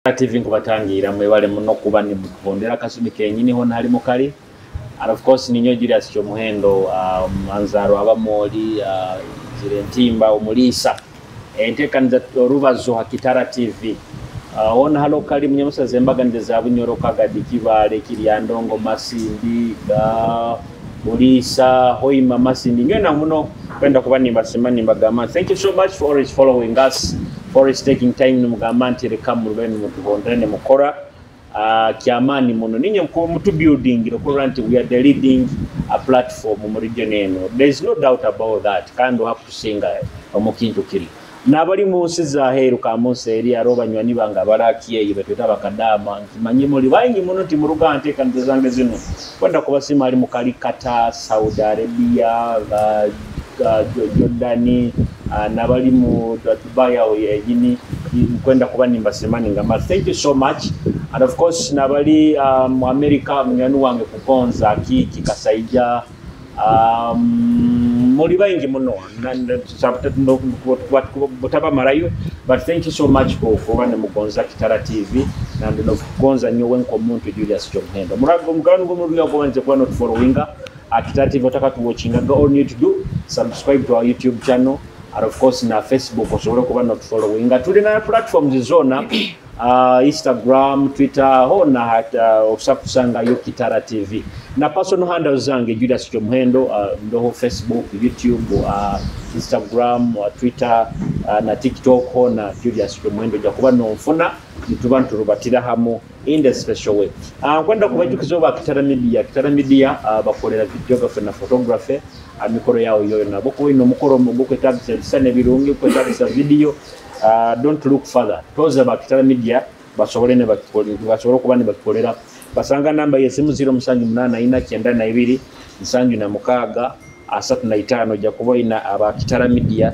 TV nkubatangira, mwebale muno kuba nimutuhondera akasumi kenyini hona hali mukali. And of course ninyo Julius Kyomuhendo, manzaro abamoli zire ntimba omuliisa enteekaniza orubazo ha Kitara TV. Hona halo kali munyamusaza embaganiza za Bunyoro, Kagadi, Kibaale, Kiryandongo, Masindi, Buliisa, Hoima, Masindi, ngenda muno kwenda kuba nimbasima, nimbagamba thank you so much for always following us, for always taking time, nimugamba nti reka murube nimutuhondera nimukora kyamaani muno ninye mutubuilding okurora nti we are the leading platform mu region eno. There is no doubt about that. Kandi ohakutusinga omu kintu kiri n'abali mu nsi zaheeru ka munsi eri aro banywani bange abarakiyeyo betweta bakadama, nkimanye muli baingi muno nti muruga nteekaniza zange zino kwenda kubasiima ali mukali Qatar, Saudi Arabia, Jordani, n'abali mu Dubai awo yenyini, kwenda kuba nimbasima ningamba thank you so much. And of course n'abali mu America, munywani wange kugonza Kiki Kasaija, muli baingi muno butabamarayo, but thank you so much kuba nemugonza Kitara TV nandi nokugonza nyowe nk'omuntu Julius Kyomuhendo. Mugabane gw'omuluya gobanze kuba notufollowinga Kitara TV, otaka tuwatchinga, all you need to do, subscribe to our YouTube channel and of course na Facebook osobole kuba notufollowinga. Tulina platforms zona, Instagram, Twitter, hona hata osobola kusangayo Kitara TV. Na personal handles zange Julius Kyomuhendo, ndoho Facebook, YouTube, Instagram, Twitter, na TikTok, hona Julius Kyomuhendo jakuba nonfuna nituba nturubatira hamu in the special way. Nkwenda kubajukiza oba Kitara Media. Kitara Media bakolera videography na photography, mikoro yawo yoyo nabo kuba omukoro gukwetagisa ebisana ebirungi, kwetagisa video, don't look further, toza ba Kitara Media basobole ne basobole okuba ne bakikolera. Basanga namba yesimu 0784 92 76 35. Ojja kuba olina aba Kitara Media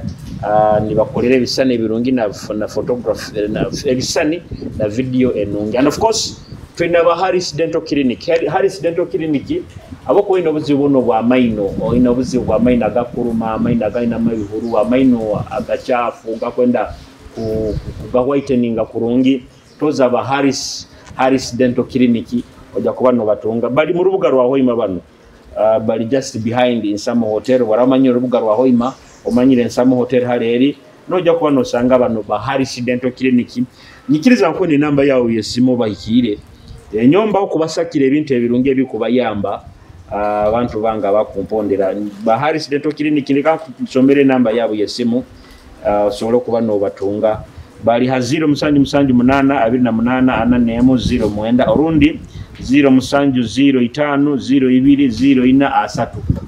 nibakolera ebisani ebirungi na photography na ebisani na video enungi. And of course tulina ba Harris Dental Clinic. Harris Dental Clinic, abokuba olina obuzibu buno bw'amaino, olina obuzibu bw'amaino agakuluma, amaino agalinamu ebihuru, amaino agakyafu gakwenda kugawhiteninga kurungi, toza ba Harris Dental Clinic, ojja kuba nobatunga. Bali mu rubuga rwa Hoima bano, bali just behind Ensamo Hotel. Waramanyi orubuga rwa Hoima, omanyire Ensamo Hotel hali eri, nojja kuba nosanga bano ba Harris Dental Clinic. Nyikiriza nkwene enamba yawe yesimu bahikiire enyomba okubasakira ebintu ebirungi ebikubayamba. Abantu bange abakumpondera ba Harris Dental Clinic, ndeka nsomere enamba yaabwe yesimu, osobole okuba nobatunga. Bali ha 0778 28 41 09 orundi 0705 02 04 30.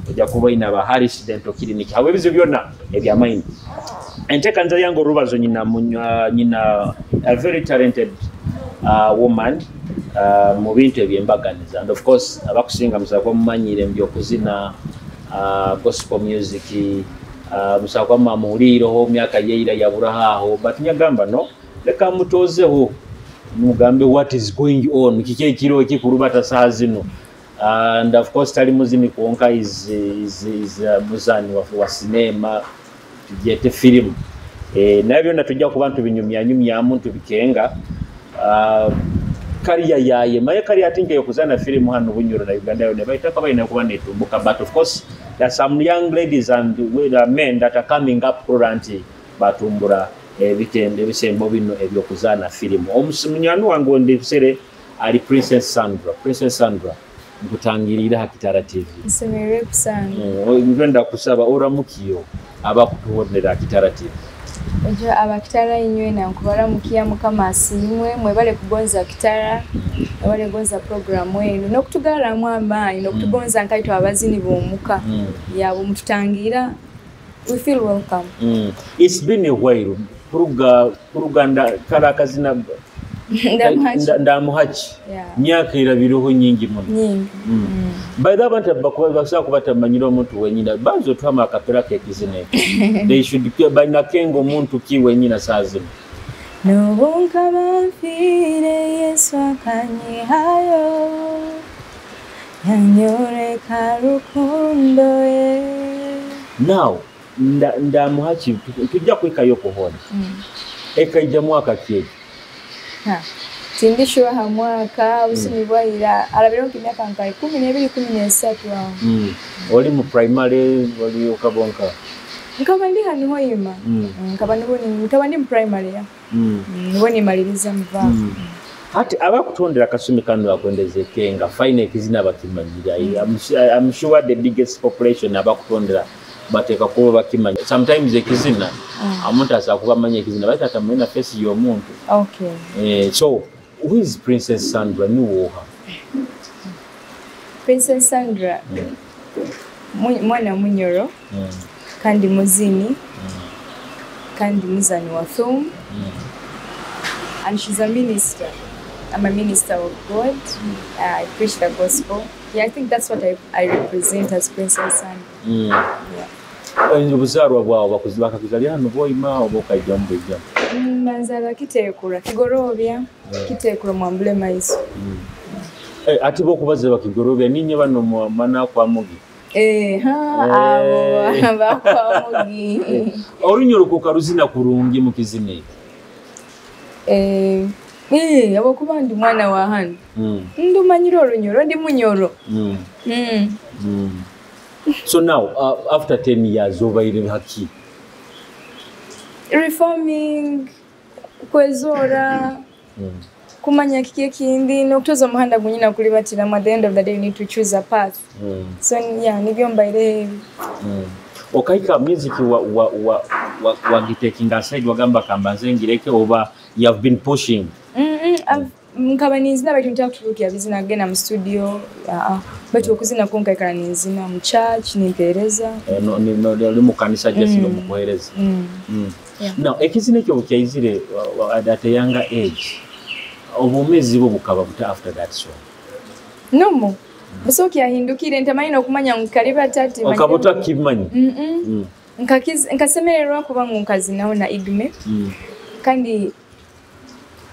Ojja kuba oyina ba Harris Dental Clinic abo ebizibu byonna ebyamaino. Enteekaniza yange orubazo nyina nyina a very talented woman mu bintu ebyembaganiza. And of course abakusinga musobola mumanyire mu byokuzina gospel music, musobola kuba mwamuwuliireho myaka yeira yaburaho aho, but nyagamba no leka mutozeho mugambe what is going on, kiki ekiro ekikurubata saa zino. And of course tali muzini kwonka, is muzani wa sinema, tugyete firimu, naye byonna tujja kuba ntubinyumyanyumyamu ntubikenga career yaye maye career ati nke yokuzana firimu hano Bunyoro na Uganda yone baitaka balina kuba netumbuka. But of course there are some young ladies and men that are coming up kurora nti batumbura ebitende ebisembo bino ebyokuzaana firimu. Omunywani wange ndisere ali Princess Sandra. Princess Sandra, nkutangirira ha Kitara TV. Nsemererwe kusanga. Ngenda kusaba oramukiyo abakutuwonera Kitara TV. Ojo abakitara inywe nkubaramukiya, Mukama asiimwe, mwebale kugonza Kitara, mwebale kugonza programu eno n'okutugarramu amaanyi n'okutugonza nkaitwe abazini b'omuka yabo mututangira, we feel welcome. It's been a while kuruga kuruganda kala akazina. Ndamuhaki. Ndamuhaki. Myaka irabireho nyingi muno. Nyingi. By the abantu bakuba basobola kuba tamanyire omuntu wenyina banza otwama akapera kekizina ekyo. They should balina kenga omuntu ki wenyina saa zino. N'obu nkaba nfiire Yesu akanyihayo yanyoreka rukundo ye. Now ndamuhaki tujja kwekayo kuhona ekaija mwaka ki? Ha. Tindi sure ha mwaka, obusumi bwaira arabireho nk'emyaka nka 12, 13 aho. Oli mu primary, oli okabonka? Nkaba ndi hano Hoima. Nkaba nibo nkaba ndi mu primary ya. Nibo nimaliriza muvaako. Ati abakutondera akasumi kano bakwendeza ekenga fine ekizina bakimanyira. I'm sure the biggest population abakutondera bateeka kuba bakimanyi. Sometimes ekizina omuntu asobola kuba amanya ekizina baitu atamanyina face y'omuntu. So who is Princess Sandra? Niwooha? Princess Sandra mwana munyoro kandi muzini kandi muzani wa film and she's a minister. I'm a minister of God. I preach the gospel. Yeah, I think that's what I represent as Princess Sandra. Yeah. Obuzaarwa bwawe bakakuzalira hano Bwoima oba okajjamu bwejjamu? Manzala Kitekura, Kigorobya, Kitekura mwambule maiso. Eh, ate bokubaza bakigorobya ninye bano mana kwa mugi. Eh, ha, abo bakwamugi. Orunyoro kukaruzina kurungi mu kizina eki? Eh, eh, abokuba ndi mwana wa hano. Ndumanyira orunyoro, ndi munyoro. So now, after 10 years obaire haki? Reforming, kwezora, kumanya kiki ekindi, n'okutoza omuhanda gunyina kulibatiramu. At the end of the day, you need to choose a path. So yeah, nibyo mbaire. Okaika music wa wagitaking aside, wagamba kambanze ngireke, oba you have been pushing? Nkaba ninzina baitu ntakutulukira bizina genda mu studio, baitu okuzina kunkaikara ninzina mu church nimpereza. Eh, no, no, no, oli mu kanisa just no mukuhereza. Yeah. Now ekizina ekyo bukyaizire at a younger age, obumezi bwo bukaba buta after that song? Nomo busoki yahindukire ntamanyi n'okumanya ngu kaliba tati. Okaba otakimanyi? Nkasemererwa kuba ngu nkazinaho na Igme. Kandi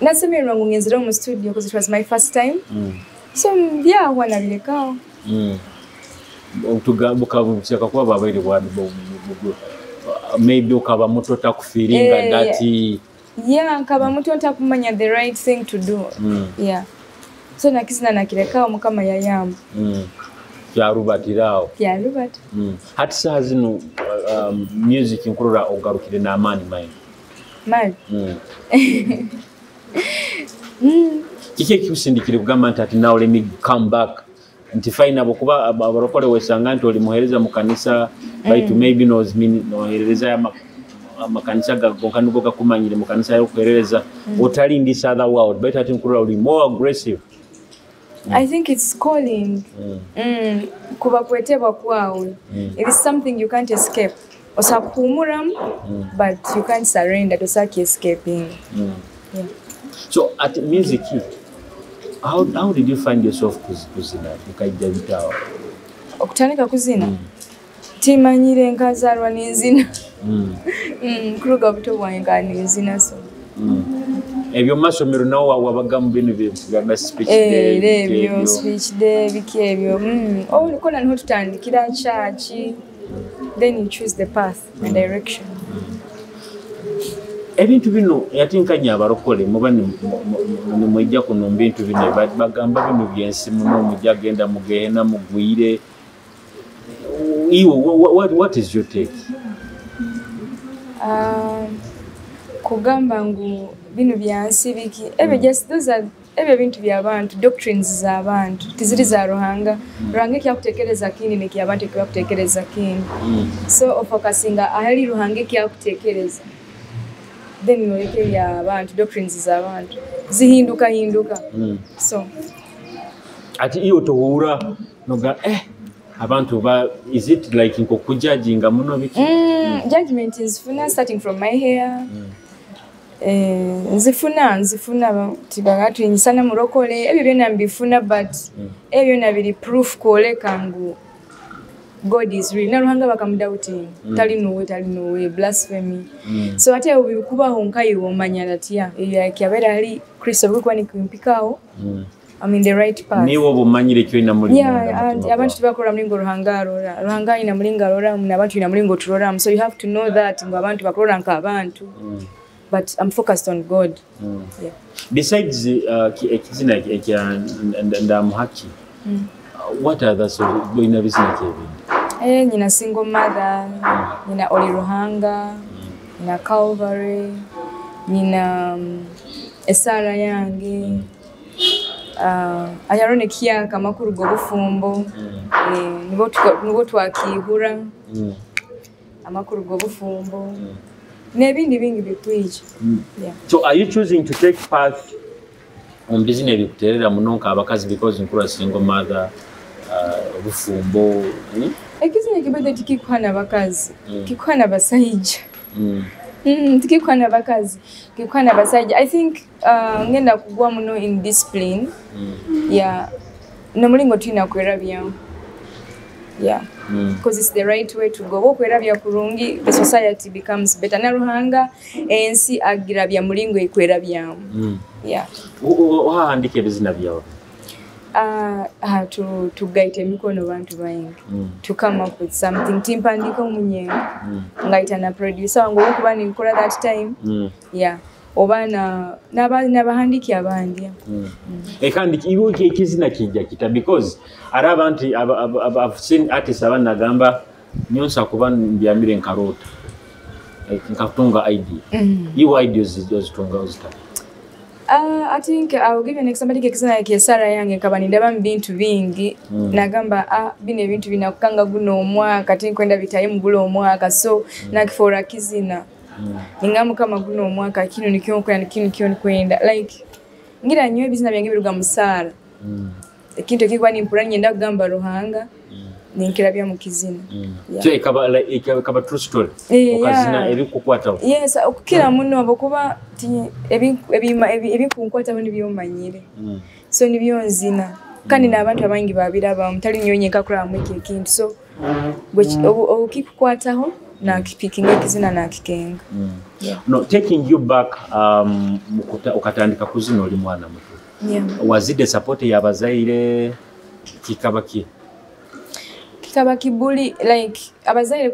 nasemererwa ngu ngenzire mu studio because it was my first time. So byahwa nabirekaho. Bukaba kuba babaire maybe okaba muto takufiringa that. Yeah, nkaba muto ntakumanya the right thing to do. Yeah. So nakizina nakirekaho, Mukama yayamba. Kyarubatirawo. Kyarubata. Hati saha zino music nkurora ogarukire n'amaani maingi. Mali. Kiki ekikusindikire kugamba nti ati now let me come back, nti fine abo kuba abarokole wesanga nti oli muheereza mu kanisa baitu maybe noherereza amakanisa gonka nigo gakumanyire mu kanisa y'okuherereza, otali in this other world, baitu ati nkurora oli more aggressive. I think it's calling. Kuba kwetebwa kwawe. It is something you can't escape. Osobola kuhumuramu, but you can't surrender, tosaki escaping. Yeah. So at music, how did you find yourself kuzina ukaija bitawo? Okutandika kuzina? Timanyire, nkazaalwa n'enzina. Kuruga buto bwange nga nenzina so. Ebyo mu masomero nawo wabaga mu bino byetugamba speech day? Era ebyo speech day biki ebyo. Oh, kona niho tutandikira church. Then you choose the path and direction. Ebintu bino yatinkanya abarokole muba nimwijja kuno mu bintu bino bagamba bino byensi muno mujja genda mugenda mugwire. Iwe what is your take? Kugamba ngu bino byansi biki ebyo just those are ebyo bintu by'abantu, doctrines z'abantu tiziri za Ruhanga. Ruhanga ekyakutekereza kindi nekyabantu ekyakutekereza kindi. So ofokasinga ahali Ruhanga ekyakutekereza, then oleke by'abantu, doctrines z'abantu zihinduka hinduka. So ati iyo tohura noga abantu ba is it like nkokujudginga muno biki? Judgment nzifuna starting from my hair. Nzifuna tibagatu nyisana murokole, ebyo byonna mbifuna, but ebyo byonna biri proof kwoleka ngu God is real. Na Ruhanga bakamudoubting. Tali nuwe, blasphemy. So ate obikubaho nkayiwe omanya that yeah, ebyo yakyabera ali Kristo bikuba nikimpikaho. I'm in the right path. Niwe obumanyire ekyo ina mulimu. Yeah, and abantu tibakora mulingo Ruhanga arora. Ruhanga ina mulingo arora, na abantu ina mulingo turora. So you have to know that ngu abantu bakorora nka abantu. But I'm focused on God. Yeah. Besides ekizina ekya Ndamuhaki, what other olina bizina ki ebindi? Nyina Single Mother, nyina Oli Ruhanga, nyina Calvary, nyina Esara yange, ayarone kiyaka amakuru g'obufumbo, nibo twakihura amakuru g'obufumbo n'ebindi bingi bikwije. Yeah. So are you choosing to take path omu bizina ebikuterera muno nk'abakazi, because nkura single mother, obufumbo, Ekizina kibadde tikikuhana bakazi, kikuhana basajja. Tikikuhana bakazi, kikuhana basajja. I think ngenda kugwa muno in discipline. Yeah, nomulingo tulina kwerabyamu. Yeah, because it's the right way to go. Okwerabya kurungi, the society becomes better. Na Ruhanga ensi agirabya mulingo ekwerabyamu. Yeah. Ohahandika ebizina byawe? Tugaita emikono bantu baingi to come up with something. Timpandika omunyenga, ngaita na producer wange olwokuba ninkola that time. Yeah, oba n'abahandiki abandi. Kandi iwe ekizina kijja kita? Because ari abantu I've seen artists abandi nagamba nyonsa kuba mbyamire nkaroota, nkatunga idea. Iwe idea ozitunga ozita? I think I will give you an example. Ekizina kyesara yange nkaba nindaba mu bintu bingi, nagamba, ah, bino ebintu binakukanga guno omwaka, tinkwenda bitaye mu guno omwaka, so nakifuura kizina. Ninga Mukama, guno omwaka kino nikyo nkwenda, kino nikyo nkwenda. Like ngira nnyo ebizina byange biruga mu saala. Ekintu ekikuba nimpura nyenda kugamba Ruhanga, ninkirabya mu kizina. Yeah. So ekaba like, ekaba true story? Eh, okazina yeah. ebikukwataho? Yes, okukira muno abakuba ebikunkwataho nibyomanyire, so nibyo nzina, kandi n'abantu abangi babirabamu, tali nyo nyenka kurabamu ekyo ekintu. So okikukwataho nakipikinga ekizina nakikenga. Yeah. No, taking you back, ukatandika kuzina oli mwana muto, wazidde support y'abazaire? Kikaba ki? Kikaba kibuli, like abazaire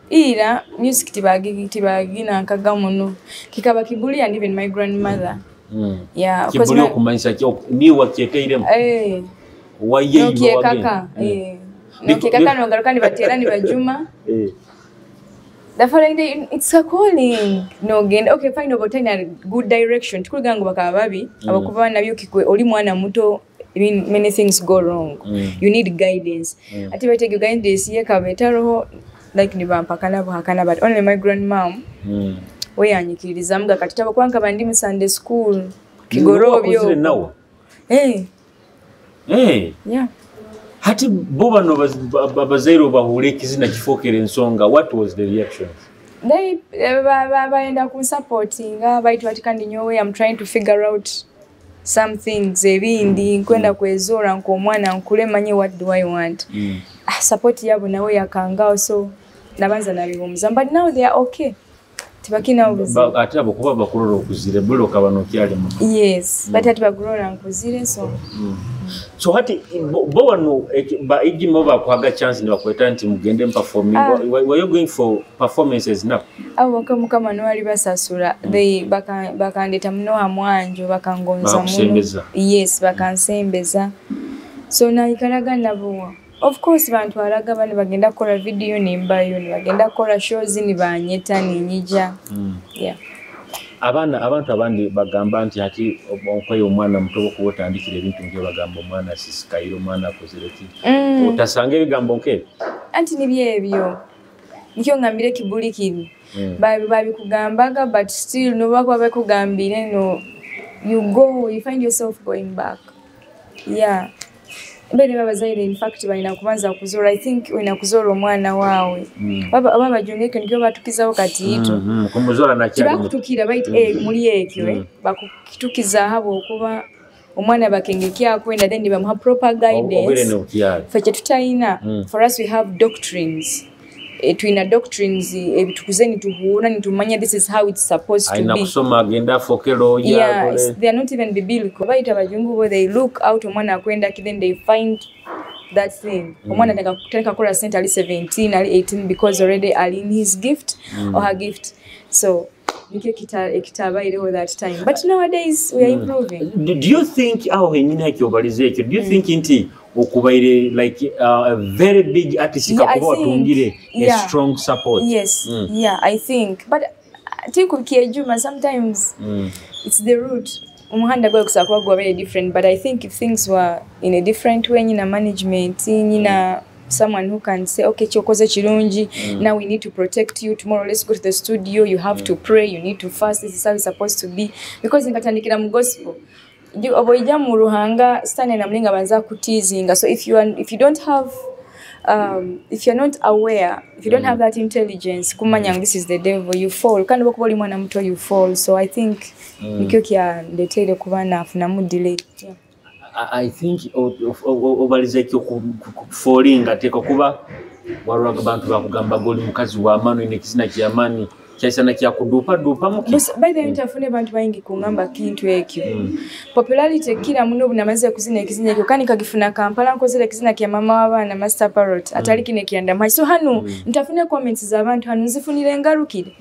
ira music tibaginankaga muno. Kikaba kibuli, and even my grandmother. Yeah, 'cause Kibuli okumanyisa ki niwe wakyeteiremu? Eh. Wayeyiwe? Nokyekaka, eh. Nokyekaka, nogaruka nibateera nibajuma. The following day it's a calling, nogenda. Okay, fine, oba otalina good direction, tikuluga ngu bakaba babi, abakuba nabyo kikwe oli mwana muto. I mean, many things go wrong. You need guidance. Ate baitege guidance yekaba etaroho, like nibampakana buhakana, but only my grandmom we yanyikirizamu kati taba kubanga nkaba ndi mu Sunday school kigorobyo. Wakuzire nawe? Eh. Yeah. Hati bo bano abazaire obahuula ekizina kifuukira ensonga, what was the reaction? They bayenda kunsupportinga, baitu bati kandi nyowe I'm trying to figure out some things ebindi, nkwenda kwezoora nk'omwana nkule manye what do I want. Ah, support yabo nawe yakangawo, so nabanza nabihumuza, but now they are okay, tibakina obuzibu. Ate abo kuba bakulola okuzire buli okaba nokyali muto. Yes, but ati bakulola nkuzire, so So hati bo wano ba ejimo bakuhaga chance ne bakweta nti mugende performing? Ah. Were you going for performances now? Abo baka Mukama niwali basasula. They bakandeta muno hamwanjo, bakangonza muno. Bakusembeza. Yes, bakansembeza, so nayikalaga nabo. Of course bantwalaga, bani bagenda kukola video nimbayo, nibagenda kukola shows nibanyeta ninyija. Yeah. Abaana, abantu abandi bagamba nti ati onkoye omwana muto okuba otandikira ebintu nkebyo, bagamba omwana asisikaire, omwana akozere ki. Otasanga ebigambo nkebyo? Anti nibyo ebyo nikyo ngambire kibuli kiri. Babikugambaga, but still nobakuba bakugambire, no, you go, you find yourself going back. Yeah, mbere babazaire in fact balina kubanza kuzoora. I think olina kuzoora omwana waawe. Oba bajungeko nikyo batukizaho kati ito. Kumuzoora nakyali muto. Tibakutukira bait, muli ekyo, bakutukiza habwokuba omwana bakengekyakwenda, then nibamuha proper Obwire guidance. nobukyali. Ffe kyetutalina, for us we have doctrines. Tulina doctrines ebitukuze nituhuura nitumanya this is how it's supposed to Alina be. kusoma agende afuuke lawyer. Yeah, they are not even biblical. Bayita abajungu bo, they look out omwana akwenda ki, then they find that thing. Omwana atandika kukola sente ali 17, ali 18, because already ali in his gift or her gift. So Nikyo ekitabaireho that time, but nowadays we are improving. Do you think aho henyini hakyobaliza ekyo, do you think nti okubaire like a very big artist Yeah, I kakuba think- watungire a yeah. strong support? Yes. Yeah, I think, but tikukyejuma sometimes. It's the route, omuhanda gwe gusobola kuba gwabaire different, but I think if things were in a different way, nyina management, nyina someone who can say, "Okay, kyokoze kirungi. Now we need to protect you. Tomorrow let's go to the studio. You have to pray, you need to fast. This is how it's supposed to be," because nkatandikira mu gospel. Oba ojja mu ruhanga sitani namulinga banza kuteasinga. So if you don't have if you're not aware, if you don't have that intelligence kumanya ngu this is the devil, you fall. Kandi bwokuba oli mwana muto, you fall. So I think nikyo kyandeteire kuba naafunamu delay, yeah. I think obaliza ekyo kufolinga teeka kuba walwaga bantu bakugamba goli mukazi w'amaani, olina ekizina kyamaani kyaisana kyakuduupaduupamu. By the way, ntafune bantu bayingi kungamba kintu ekyo. Popularity kira muno bunamaze kuzina ekizina ekyo, kandi kagifuna Kampala, nkozera ekizina kya mama w'abaana Master Parrot, atali kino ekyandamwa. So hano ntafune comments z'abantu, hano nzifunire engarukire,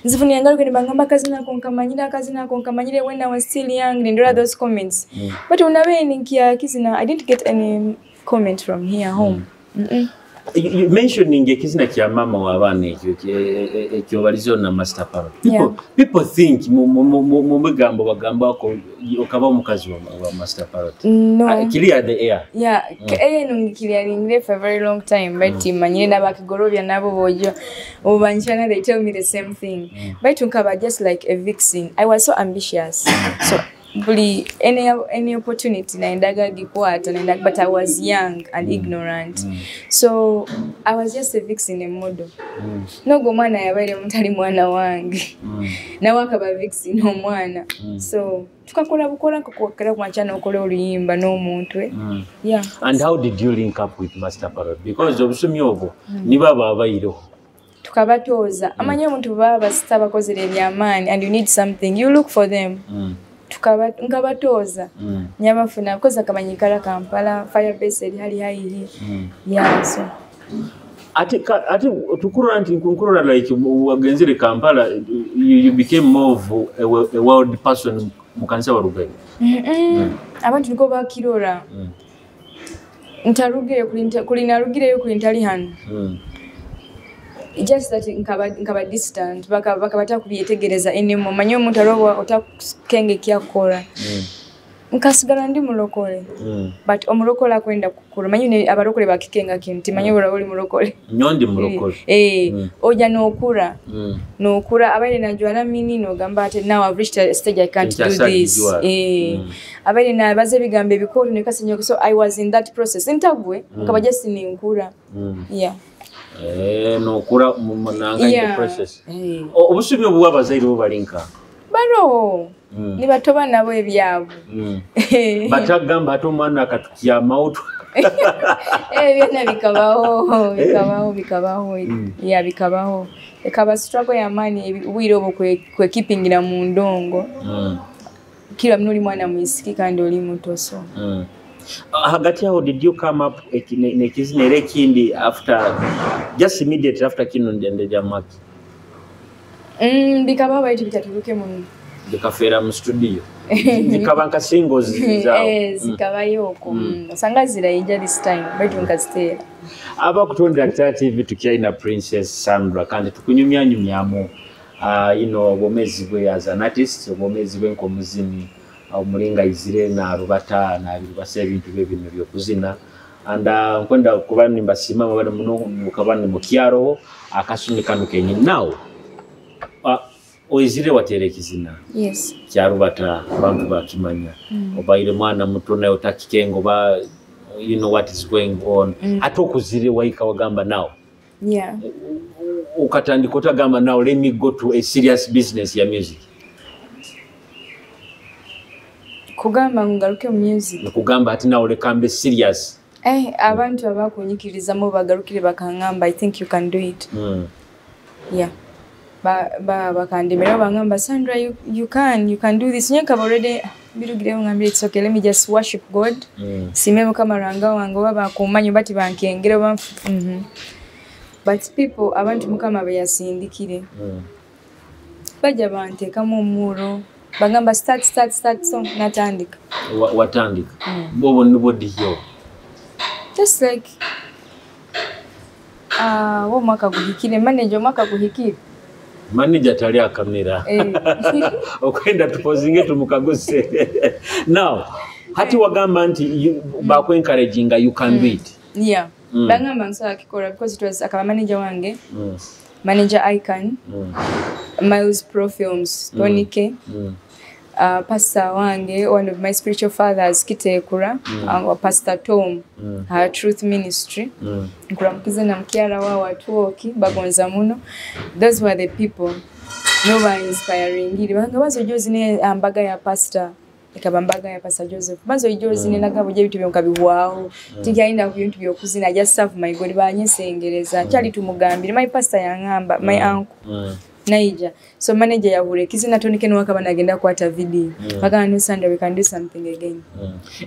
nzifunire engarukire, bangamba akazina ako nkamanyire, akazina ako nkamanyire when I was still young. Nindora those comments, but unabe nkya kizina, I didn't get any comment from here home. You mentioning ekizina kya mama w'abaana ekyo ekyobaliza na Master Parrot, people, people think mu bigambo bagambako okaba omukazi wa Master Parrot. No. Clear the air. Yeah, eno ngikiryaringire for a very long time, but manyire n'abakigorobya nabo bojo obanchana, they tell me the same thing. But nkaba just like a vixen. I was so ambitious, so buli any opportunity naendaga gikwata naendaga, but I was young and ignorant. So I was just a vixen, a model. Nogo omwana yabaire mutali mwana wange, nawe akaba vixen omwana. So tukakola bukola nkakwakera kumakya n'okola oluyimba n'omuntu, eh? Yeah. And how did you link up with Master Parrot? Because obusumi obwo nibo abo abayireho. Tukabatooza amanyi omuntu baba basita bakozera ebyamaanyi and you need something, you look for them. Nkabatooza nyabafuna because akamanyikala Kampala, Firebase eri hali haihi. Yeah, so Ate tukurora nti nkurora like wagenzere Kampala, you became more of a world person mu kanisa warugayo. Abantu niko bakirora. Ntarugireyo kuli narugireyo kuli ntali hano. Just that nkaba distant, bakaba takubyetegereza anymore. Manyi omuntu aloba otakenge kyakora, nkasigala ndi mulokole. But omulokole akwenda kukula, manyi abalokole bakikenga kintu timanyi bula oli mulokole. Nyondi mulokole. Eh, ojja n'okula, n'okula abaire najwala mini n'ogamba ate now I've reached a stage I can't do Nkyasagijwala. this. Eh, abaire nabaza ebigambo ebikooto nekasenyoka. So I was in that process ntagwe, nkaba just ninkula. Yeah. Eh, nokura mu nanga in the process. Eh. Obusumi obuwa abazaire bo balinka. Baro nibatoba nabo ebyabwe. Batagamba ate omwana akatukyama otu. Eh, byonna bikabaho, bikabaho, bikabaho. Yeah, bikabaho. Ekaba struggle y'amaanyi obwire obwo kwekipingira mu ndongo. Kira muno oli mwana mwisiki kandi oli muto, so Hagati aho did you come up nekizina era ekindi after, just immediately after kino ndende lya maki? Bikabaho baitu bitaturuke muno. Bikafeera mu studio, zikaba nka singles zaawo. Eh, zikabayo okwo. Osanga zirayija this time, baitu nkaziteera. Abakutondera Kitara TV, tukyalina Princess Sandra kandi tukunyumyanyumyamu obwomezi bwe as an artist, obwomezi bwe nk'omuzini omulinga izire narubata nabirubasa ebintu bye bino byokuzina. And nkwenda kuba nimbasiima mubale muno mukaba ni mukyaroho akasumi kano kenyini. Now oizire wateera ekizina Yes. kyarubata, abantu bakimanya. Obaire mwana muto naye otakikenga oba you know what is going on. Ate okuzire waika wagamba now ukatandika otagamba, "Now let me go to a serious business ya music"? Kugamba ngu ngaruke mu music? Nikugamba ati now leka mbe serious. Eh, abantu abakunyikirizamu bagarukire bakaŋŋamba, "I think you can do it." Yeah, bakandemera bangamba, "Sandra, you can do this." Nye nkaba already birugireyo, ngambire, "It's okay, let me just worship God." Sime Mukama Ruhanga wange oba bakumanyi oba tibankengera oba But people, abantu Mukama be yasindikire. Bajja banteekamu omuuro, bagamba, "Start, start, start." So natandika. Watandika bwobo nibwo diyo? Just like wo omwaka guhikire, manager, omwaka guhikire. Manager tali akamera. Eh. Okwenda tupozinge tumukaguse. Now hati wagamba nti bakwencouraginga, you can do it. Yeah. Bagamba nsobola kikola because it was akaba manager wange, manager Icon, Miles Pro Films, Tony K, pastor wange, one of my spiritual fathers, Kitekura, Pastor Tom, Truth Ministry. Nkuramukize na mukyala waawe atwoki bagonza muno. Those were the people no ba inspiring. Banga bazo ojozine ambaga ya pastor, ekaba mbaga ya Pastor Joseph, bazo ojozine nagabo je bintu byonka bihwaho, tikyayinda ku bintu byokuzina, just serve my God. Banyesengereza kyali tumugambire my pastor yangamba, my uncle naija. So manager yahura ekizina, Tony Ken wakaba nagenda kwata video, bagamba, "No, Sandra, we can do something again."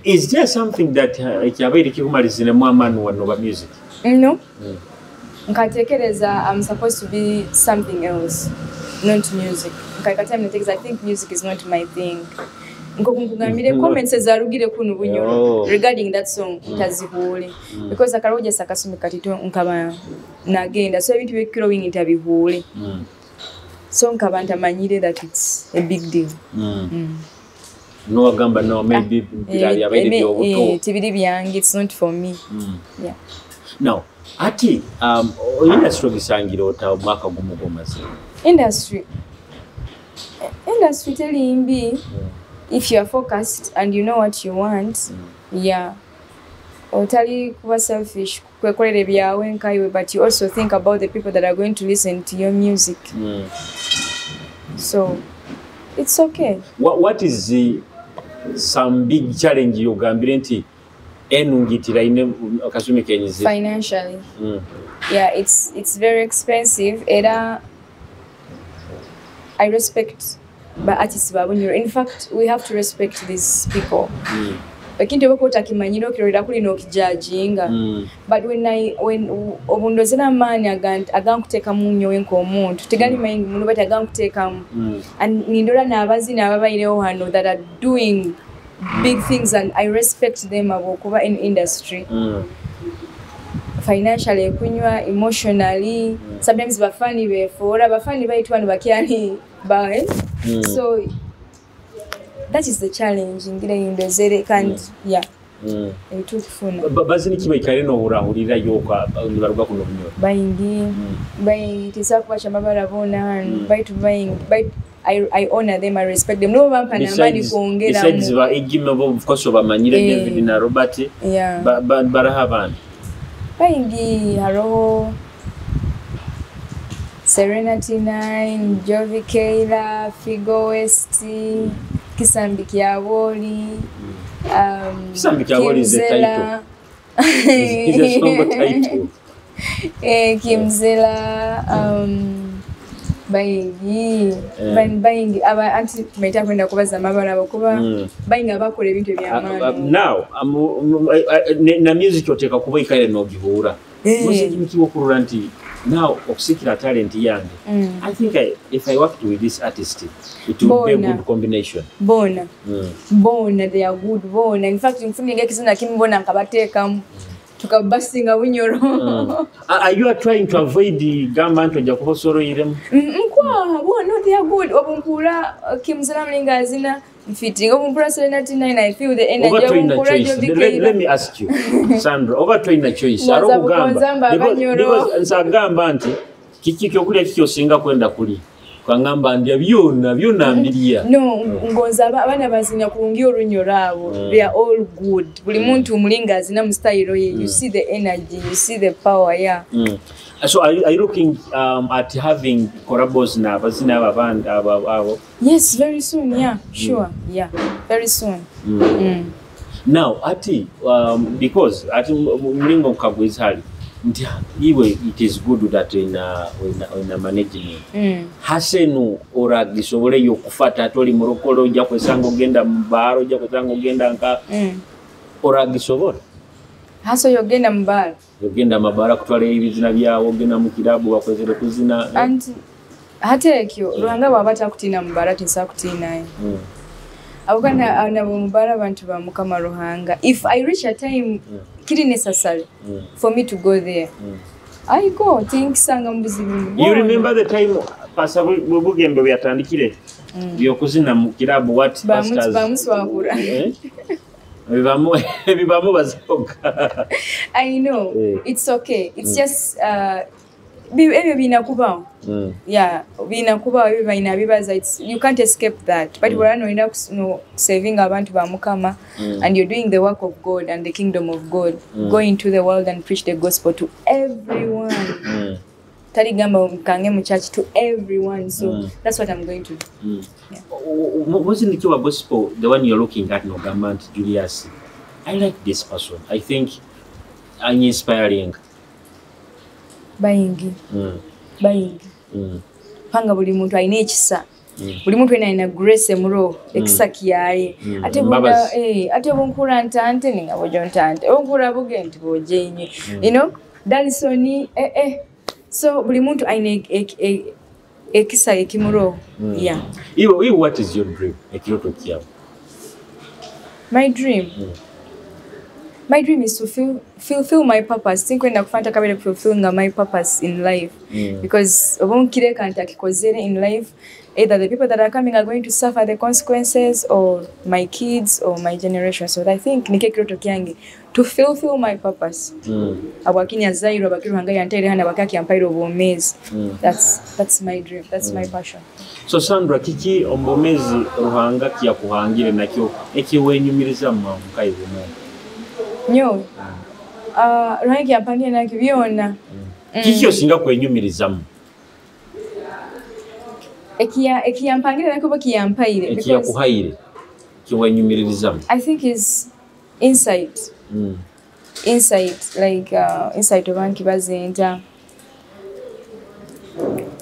Is there something that ekyabaire kikumaliziremu amaani wano ba music? No. Nkatekereza I'm supposed to be something else, not music. Nkaika time natekereza, I think music is not my thing. Nkoku nkugambire, comments ezarugire kuno Bunyoro regarding that song ntazihuule because akarojesa akasumi katito nkaba nagenda, so ebintu byekirowing ntabihuule, so nkaba ntamanyire that it's a big deal. Nowagamba no, maybe birali abaire byobuto. Tibiri byange, it's not for me. Yeah. Now ati industry ogisangira ota omwaka gumu gwomaze? Industry teri mbi if you are focused and you know what you want. Yeah, otali kuba selfish, kwekolera ebyawe nkaiwe, but you also think about the people that are going to listen to your music. So it's okay. What is the some big challenge yogambire nti enungitira ine akasumi kenyizi? Financially. Yeah, it's very expensive. Era I respect ba artists ba Bunyoro. In fact, we have to respect these people. Ekintu oba otakimanyire okirolera kuli n'okijajinga. But when obundoze n'amaanyi agankuteekamu nnyo nk'omuntu tegali mayingi muno, but agankuteekamu and nindola n'abazina ababairewo wano that are doing big things, and I respect them abo okuba in industry. Financially ekunywa, emotionally, sometimes bafani befuura bafani baitu wano bakyali ba eh? So that is the challenge ngira indozere kandi yeah, ebitukufuna. Bazini kibaikare nohurahurira yuko nibaruga kuno Bunyoro? Bayingi, bayingi, tisobola kubaca amabara boona hano, baitu bayingi, baitu I honor them, I respect them. Nibo bampa namaani Besides kwongeramu. Ba Igime bo, of course obamanyire. Eh. David na Robert. Yeah. Baraho abandi? Bayingi, haroho Serena T9, Jovi Keila, Figo West, Kisambi Kyaboli, Kisambi Kyaboli is a Kimzela. title. Is a song title. Eh, Kimzela, bayingi. Eh. Bayingi aba anti tumaita kwenda kubaza amabara abo kuba bayingi abakola ebintu ebyamaani. Now na music oteeka kuba ikaire nogihuura. Eh. Music nikiwokurura nti now okusikira talent yange, I think if I worked with this artist, it would be a Bona. good combination. Bona. Bona, they are good bona. In fact, nfunire ekizina kimu bona nkabateekamu tukabasinga Bunyoro. Are you are trying to avoid gamba nti ojja kuba osoloiremu? Nkwaha bona, they are good. Obumpura Kimzala mulinga azina mfitting, obumpura Serena T9, I feel the energy. Oba tolina Obumpura choice. Jovi Let Keila. me ask you, Sandra, oba tolina choice, Mwoza ari okugamba bukonza mba Abanyoro. Because nze agamba nti kiki kyokulya kiki osinga kwenda kulya, kwangamba ndya byonna, byonna mbirya. No, ngonza abaana bazina kulungi Orunyoro abo. They are all good. Buli muntu mulinga azina mu style ye. You see the energy, you see the power, yeah. So are you looking at having collabos na abazina abo abandi abo? Yes, very soon, yeah, sure, yeah, very soon. Now ati because ati mulingo nkagwiza hali nti iwe it is good that in a management hasenu oragisoboleyo okufata ate oli mulokole, ojja kwesanga ogenda mu baaro, ojja kwesanga ogenda nka oragisobola? Haso yogenda mu baala? Ogenda mabaara kutwala ebizina byawo, ogenda mu kirabu bakwezere kuzina. Anti Hati ekyo Ruhanga bw'aba atakutiina mubara, tinsobola kutiinayo. Ahabwokuba nabo mubara abantu ba Mukama Ruhanga. If I reach a time kiri necessary for me to go there, I go. Tinkisanga mu buzibu. You remember the time Pastor Bugembe bwe yatandikire byokuzina mu kirabu, what pastors Bamuswakura. Eh? Bibamu, bibamu bazoka. I know. It's okay. It's just ebyo biina kubawo. Yeah, biina kubawo, ebyo balina bibaza. You can't escape that. But bw'olaba nolina no, saving abantu ba Mukama and you're doing the work of God and the kingdom of God. Go into the world and preach the gospel to everyone. Taligamba kange mu church, to everyone. So that's what I'm going to do. Yeah. Wasn't it your gospel, the one you're looking at, nogamba nti Julius, I like this person. I think I'm inspiring. Bayingi. Bayingi. Panga buli muntu alina ekisa. Buli muntu alina alina grace emuroho, ekisa kiyaye. Ate Mbabazi. Ate bunkura ntante ninga bojo ntante. Bunkura buge nti bojenye. Dalison eh. So buli muntu alina ekisa ekimuroho. Yeah. Iwe, what is your dream? Ekiroto kyawe. My dream. My dream is to fulfill my purpose. Sinkwenda kufanta kabere fulfilling my purpose in life. Because obunkireka nti akikozere in life, either the people that are coming are going to suffer the consequences, or my kids or my generation. So I think nike kiroto kyange to fulfill my purpose. Abwakini azairwa abakiru hanga yantaire hana bakaki ampaire obwomezi. That's my dream. That's my passion. So Sandra, kiki ombomezi Ruhanga kiyakuhangire nakyo ekiwenyumiriza mu mukayi bumu? Nyo. Ruhanga kiyampangiye nakyo byona. Kiki osinga kwenyumirizamu? Ekiyampangire nakyo oba kiyampaire? Because Ekiyakuhaire kiwenyumirizamu. I think is insight. Insight, like, insight oba nkibaze nta.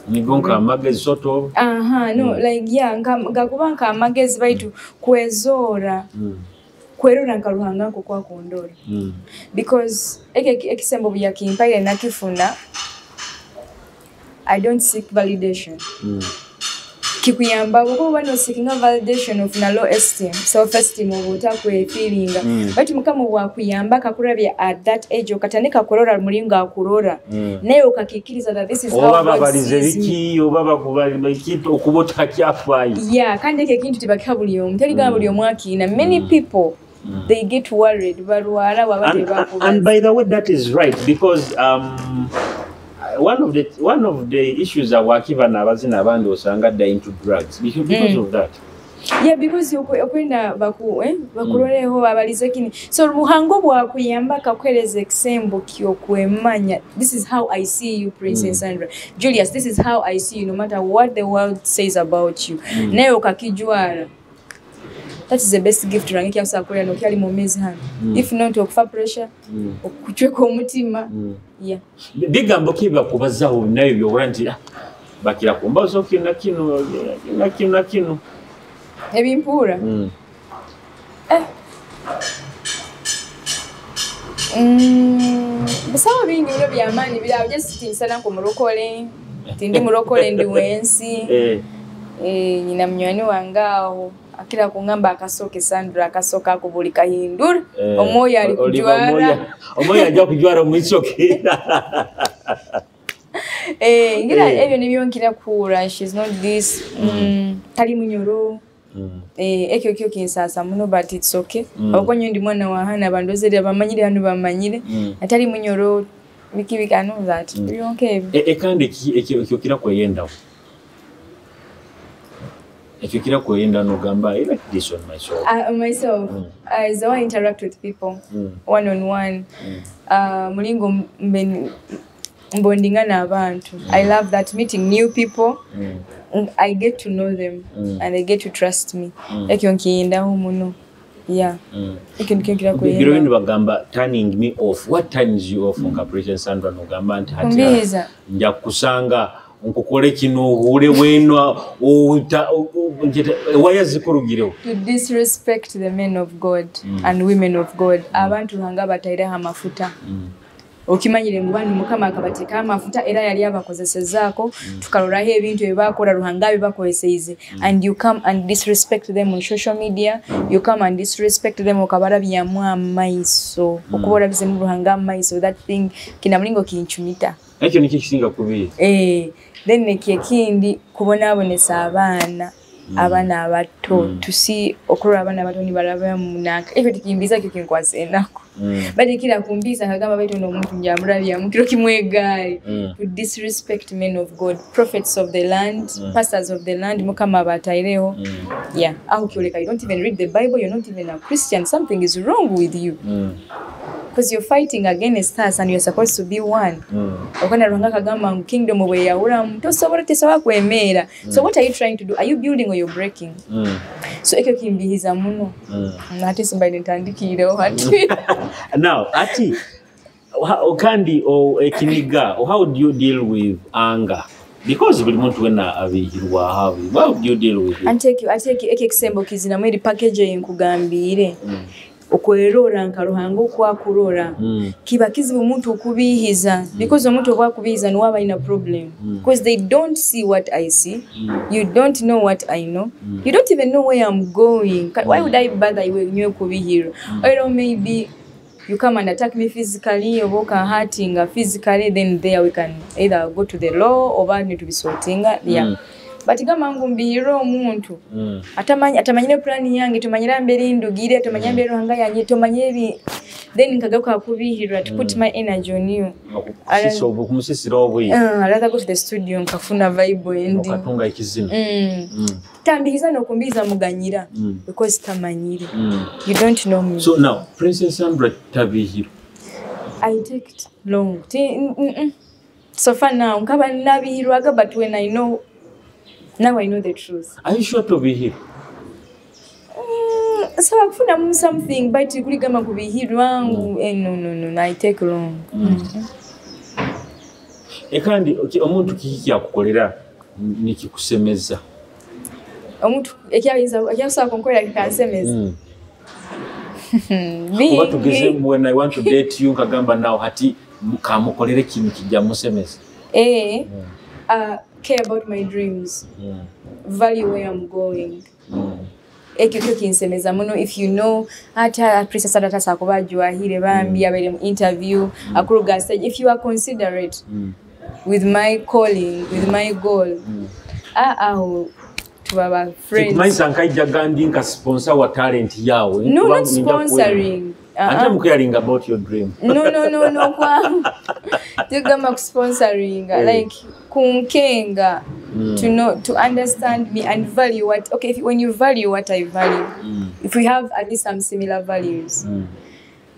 Nigo nka amagezi sort of. Aha, no, like yeah, nka kuba nka amagezi baitu kwezoora. Kwerora nka Ruhanga nko kwakundora. Because eke ekisembo byakimpaire nakifuna, I don't seek validation. Kikuyamba bwoba oba noseekinga validation ofuna low esteem, self esteem oba otakwefiiringa. Baitu Mukama bwakuyamba akakurabya at that age okatandika kurora mulingo akurora. Naye okakikiriza that this is how Oba God babalize sees me. biki oba bakubali biki okuba otakyafaayo. Yeah, kandi ekyo ekintu tebakiha buli omu. Terigamba buli omu akiina. Many people, they get worried, balwala bwaba tebakubaza. And by the way, that is right, because one of the issues awakiva n'abazina abandi osanga dda into drugs because of that. Yeah, because okwenda bakuroreho babalize kini. So Ruhango bwakuyamba akakuhereza ekisembo kyokwemanya. This is how I see you, Princess Sandra. Julius, this is how I see you, no matter what the world says about you. Naye okakijwara. That is the best gift Ruhanga ekyakusobola kukolera nokyali mwomezi hano. If not, okufa pressure, okucweka omutima. Yeah. Bigambo ki bakubazaho nayo byobula nti ah, bakira kumbazo kino na kino na kino na kino. Ebimpuura. Bisawo bingi bino byamaanyi birawo, just tinsana ku mulokole, tindi mulokole, ndi wensi. Nyina munywani wange awo akira kungamba akasooke Sandra akasooka ako buli kahindura omwoyo ali Oliva kujwara. Omwoyo ajja kujwara omwisoke. Ngira ebyo nibyo nkira kuhura, she's not this, tali munyoro. Ekyo kyo kinsaasa muno, but it's okay. Ahabwokuba nyowe ndi mwana wa hana bandozere bamanyire hano bamanyire. Atali munyoro biki biki, I know that. Byonka ebyo. Kandi ekyo kira kweyendaho. Ekyo kira kweyenda nogamba I like this on myself. Myself, is the way I interact with people one on one. Mulingo mbondinga n'abantu. I love that, meeting new people. I get to know them and they get to trust me. Ekyo nkiyindaho muno. Yeah. Ekyo nikyo nkira Biro bino kweyenda. bagamba turning me off. What turns you off nka Princess Sandra nogamba nti hati Kumbihiza. nja kusanga nkukole kino ohure weno waya zikurugireho. To disrespect the men of God and women of God. Abantu Ruhanga bataireho amafuta. Okimanyire ngu banu Mukama akabateekaho amafuta, era yali abakozesezaako, tukaroraho ebintu ebibakora, Ruhanga abibakozeseize, and you come and disrespect them on social media. You come and disrespect them, okabarabyamu amaiso, okuba orabizemu Ruhanga amaiso. That thing kina mulingo kinchumita. Ekyo nikyo kisinga kubi. Then ekyo ekindi, kubonabonesa abaana, abaana abato, tusi okurora abaana abato nibaraba munaka, ekyo tikimbiza, ekyo kinkwasa enaku. Bali kira kumbiza nkagamba, baitu n'omuntu njamurabyamu kiro kimwe egaari. To disrespect men of God, prophets of the land, pastors of the land, Mukama abataireho. Yeah, aho kyoleka you don't even read the Bible, you're not even a Christian. Something is wrong with you, because you're fighting against us and you're supposed to be one. Okana Ruhanga akagamba ngu kingdom bweyawuramu tosobola, tesobola kwemeera. So what are you trying to do? Are you building or you're breaking? So ekyo kimbihiza muno. Ate simbaire ntandikiireho hati. Now ati kandi ekiniga, how do you deal with anger? Because buli muntu wena abihirwa, how do you deal with it? Anti ekyo, ate ekyo ekisembo kizinamu eri package eyo nkugambiire, okwerora nka Ruhanga okwakurora. Kiba kizibu omuntu okubihiza, because omuntu obwakubihiza niwe aba alina problem, because they don't see what I see. You don't know what I know. You don't even know where I'm going. Why would I bother iwe nywe kubihirwa? Or maybe you come and attack me physically, oba okanhurtinga physically, then there we can either go to the law oba nitubisortinga, yeah. But gamba ngu mbihirwe omuntu atamanyi, atamanyire plan yange, tomanyira mbere ndugire, tomanyira mbere Ruhanga yanye, tomanye ebi, then nkagaruka kubihirwa to put my energy on you. Okumusisira obwire. I'd rather go to the studio nkafuna vibe endi. Okatunga ekizina. Tambihiza nokumbiza muganyira, because tamanyire. You don't know me. So now Princess Sandra tabihirwa? I take it long. So far now nkaba nabihirwaga, but when I know now, I know the truth. Are you sure tobihirwa? Sawa kufunamu something, but kuligamba kubihirwa ngu no, I take long. Kandi omuntu kiki kyakukolera nikikusemeza? Omuntu ekyayinza ekyakusobola kunkolera kikansemeza? Oba tugeze when I want to date you, nkagamba now hati kamukolere kino kijja musemeza. Care about my dreams, value where I'm going. Ekyo kyo kinsemeza muno. If you know ate Princess Sandra tasobola kuba ajwahire bambi, abeere mu interview, akuluga stage, if you are considerate with my calling, with my goal, ah, aho tuba ba friends. Kikumanyisa nkaija gandi nka sponsor wa talent yawe? No, not sponsoring. Ate mucaring about your dream. No, kwa tugamba kusponsoringa, like kunkenga, to know, to understand me and value what, okay, if, when you value what I value, if we have at least some similar values,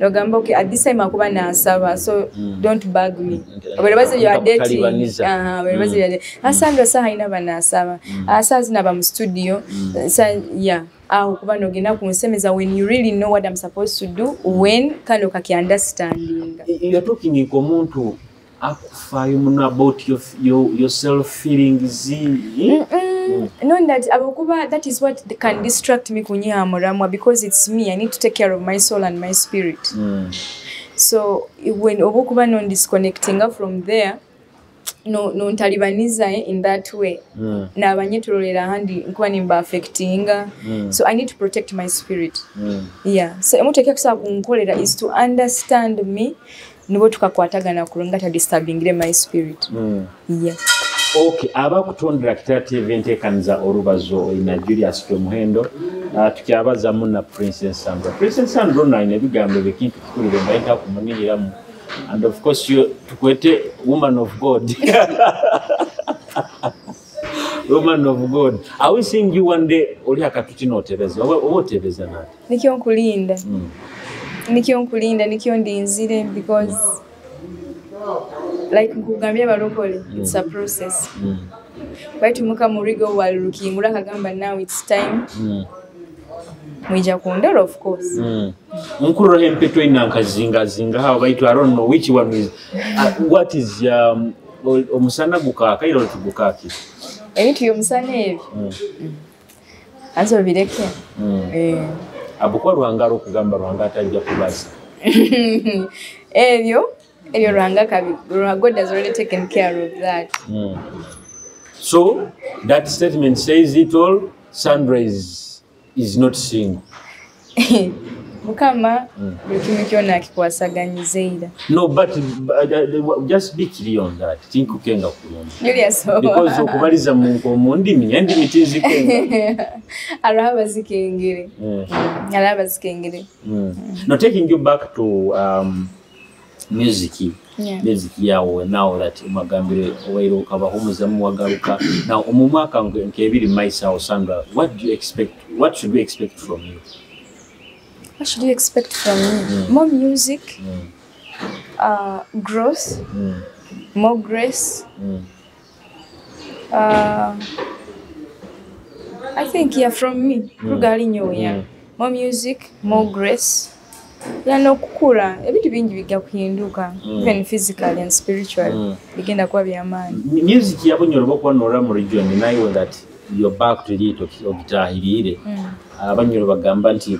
nogamba okay, at this time akuba nasaba, so don't bug me. Bwe you are dating, Nkakutalibaniza. Bwe baze you are dating, asanga saha ina banasaba, asa zinaba mu studio, sa yeah, aho kuba nogenda kunsemeza when you really know what I'm supposed to do, when kandi okaki understanding. You're talking nk'omuntu akufaayo muno about your self feelings. Knowing that abakuba, that is what can distract me kunyiha muramwa, because it's me, I need to take care of my soul and my spirit. So when obukuba non disconnecting from there, no ntalibaniza in that way, nabanyetololera ahandi nkuba nimba affectinga. So I need to protect my spirit. Yeah, so omuntu ekyakusobola kunkolera is to understand me, nibo tukakwatagana kulunga tadisturbingire my spirit. Yeah. Okay, abakutondera Kitara TV, enteekaniza olubazo olina Julius Kyomuhendo. Tukyabazamu na Princess Sandra. Princess Sandra ono alina ebigambo ekintu kikulu bye mbayita kumunihiramu, and of course you tukwete woman of God. Woman of God, are we seeing you one day oli akatuti n'otebeza oba otebeza nati? Nikyo nkulinda. Nikyo nkulinda, nikyo ndinzire, because like nkugambye abalokole, it's a process. Baitu Mukama origo walukingura akagamba now it's time, mwija kundora, of course. Nkurora empeto ina nkazingazinga hawo, baitu I don't know which one is what is omusana gukaaka ira tugukaki? Ebintu by'omusana ebyo, anza obireke. Abukuba Ruhanga ari okugamba Ruhanga atajja kubaza. Ebyo Ebyo Ruhanga God has already taken care of that. So that statement says it all. Sandra is not single. Mukama buli kimu kyona akikwasaganyiza era. No, but just be clear on that. Tinkukenga kulungi. Julius. Because okubaliza mu ndimi, endimi tizikenga. Hariho abazikengere. Hariho abazikengere. Now taking you back to music. Yeah. Music yawe now that umagambire owaire ukabahumuzamu wagaruka. Now omu mwaka nk'ebiri mu maiso awo, Sandra, what do you expect? What should we expect from you? What should you expect from me? More music, growth, more grace. I think, yeah, from me. Rugali nyo, yeah. More music, more grace. Yeah, n'okukura ebintu bingi bijja kuhinduka, even physically and spiritually. Bigenda kuba by'amaanyi. Music yabunyoro bokuba nora mu region nayo that you're back to it ogitahirire. Abanyoro bagamba nti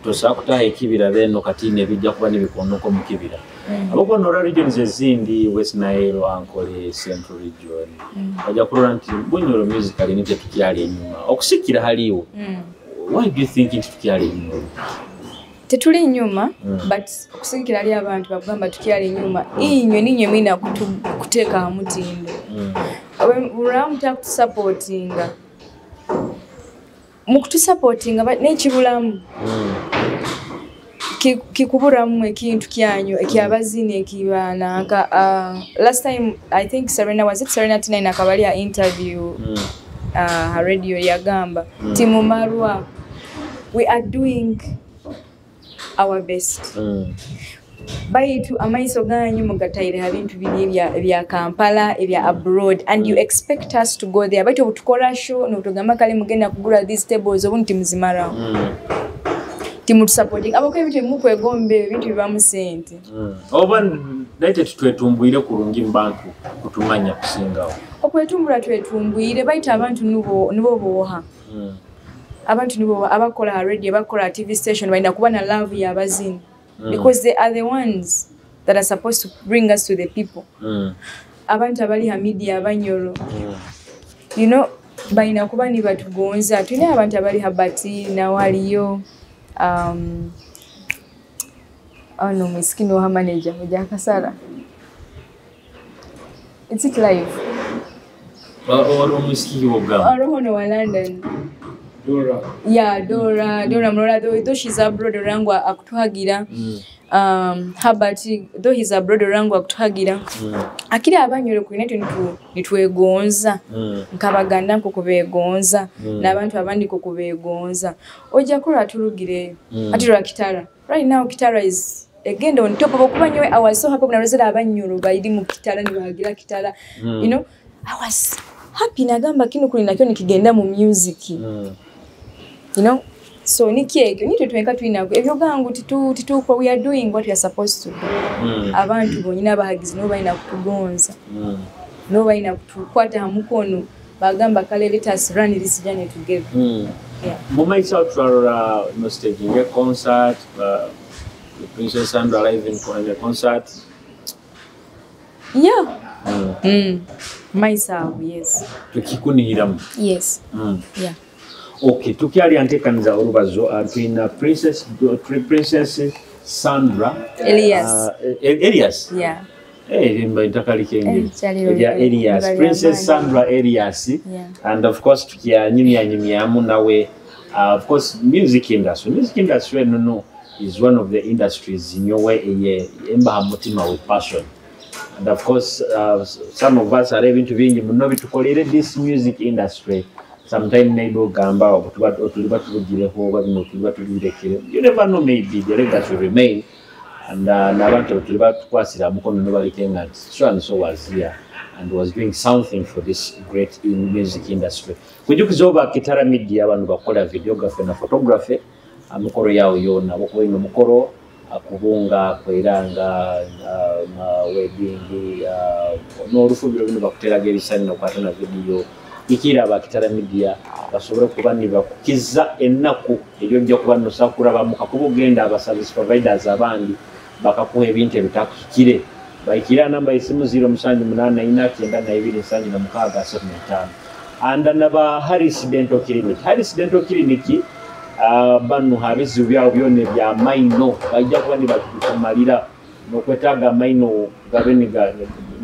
tosobola kutaha ekibira beno kati nebijja kuba n'ebikoonoko mu kibira. Abokuba nora regions ezindi, West Nile, Ankole, Central Region, bajja kulora nti Bunyoro musically ni tetukyali enyuma okusikira haliwo. Why do you think nti tukyali enyuma? Tetuli nyuma, but okusikira ali abantu bagamba tukyali nyuma, inywe ninywe mwina kuteeka mutindo. Bulamu takutusupportinga mu kutusupportinga n'ekibulamu kikuburamu ekintu kyanyu ekyabazini ekibananka. Last time I think Serena, was it Serena Tina, akabali ya interview radio yagamba timumarwa, we are doing our best. Baitu amaiso ganyu mugataire ha bintu biri ebya Kampala, ebya abroad, and you expect us to go there. Baitu obutukora show notugamba kale mugenda kugura these tables, obundi timuzimaraho. Timutusupporting abako ebintu ebimukwegomba, ebintu bibamu sente. Oba naye tetutwetumbwire kurungi mu bantu kutumanya kusingawo? Okwetumbula twetumbwire, baitu abantu nibo booha. Abantu nibo abakola radio, abakola TV station, balina kuba na love y'abazini because they are the ones that are supposed to bring us to the people. Abantu abali ha media abanyoro, balina kuba ni batugonza. Tulina abantu abali ha bati nawaliyo ono miskini wa manager ojakasara. Is it live? Omusikiki wogamba? Oroho wa London. Dora. Yeah, Dora, Dora Murora, though she's abroad, Orangwa akutuhagira. Herbert, though he's abroad, Orangwa akutuhagira. Akiri abanyoro ku net nitwegonza. Nkabaganda nkukubegonza. N'abantu abandi kukubegonza. Ojja kula tulugire. Ati lwa Kitara. Right now Kitara is again on top of okuba nyowe. I was so happy when I abanyoro bayiri mu Kitara nibahagira Kitara. I was happy, nagamba kino kuli nakyo nikigenda mu music. So nikyekyo nitwe twenka twinako ebyo gangu titu we are doing what we are supposed to do. Abantu bonyina abahagizi no balina kutugonza. No balina kutukwata ha mukono bagamba kale let us run this journey together. Yeah. Mu maiso turarora no staging a concert, Princess Sandra live in a concert. Yeah. Maiso, yes. Tukikunihiramu. Yes. Yeah. Okay, tukyali antekaniza olubazo tulina Princess Sandra Elias. Elias. Yeah. Elias. Princess Sandra Elias. Yeah. And of course tukyanyimyanyimyamu nawe of course music industry. Music industry no is one of the industries nyowe embaha mutima with passion. And of course some of us are ebintu bingi muno bitukolere this music industry. Sometimes maybe ogamba otuliba tulugireho oba bino tuliba tulibirekere. You never know, maybe the legacy will remain. And n'abantu tuliba tukwasira mukono nobalike nti so and so was here and was doing something for this great music industry. Kujukiza oba Kitara Media abantu bakola videography na photography amukoro yawo yonna bokuba ino mukoro akubunga kweranga wedding n'olufubiro bino bakuteraga ebisani nokwata na video ikira aba Kitara Media basobole kuba nibakukiza ennaku ebyo bijja kuba nosakura bamuka kuba ogenda aba service providers abandi bakakuha ebintu ebitakuhikire. Bahikira namba y'esimu 0784 92 76 35. And naba Harris Dental Clinic. Harris Dental Clinic, banu habizibu byabo byona ebya maino bajja kuba nibakikumalira, nokwetaaga amaino gabe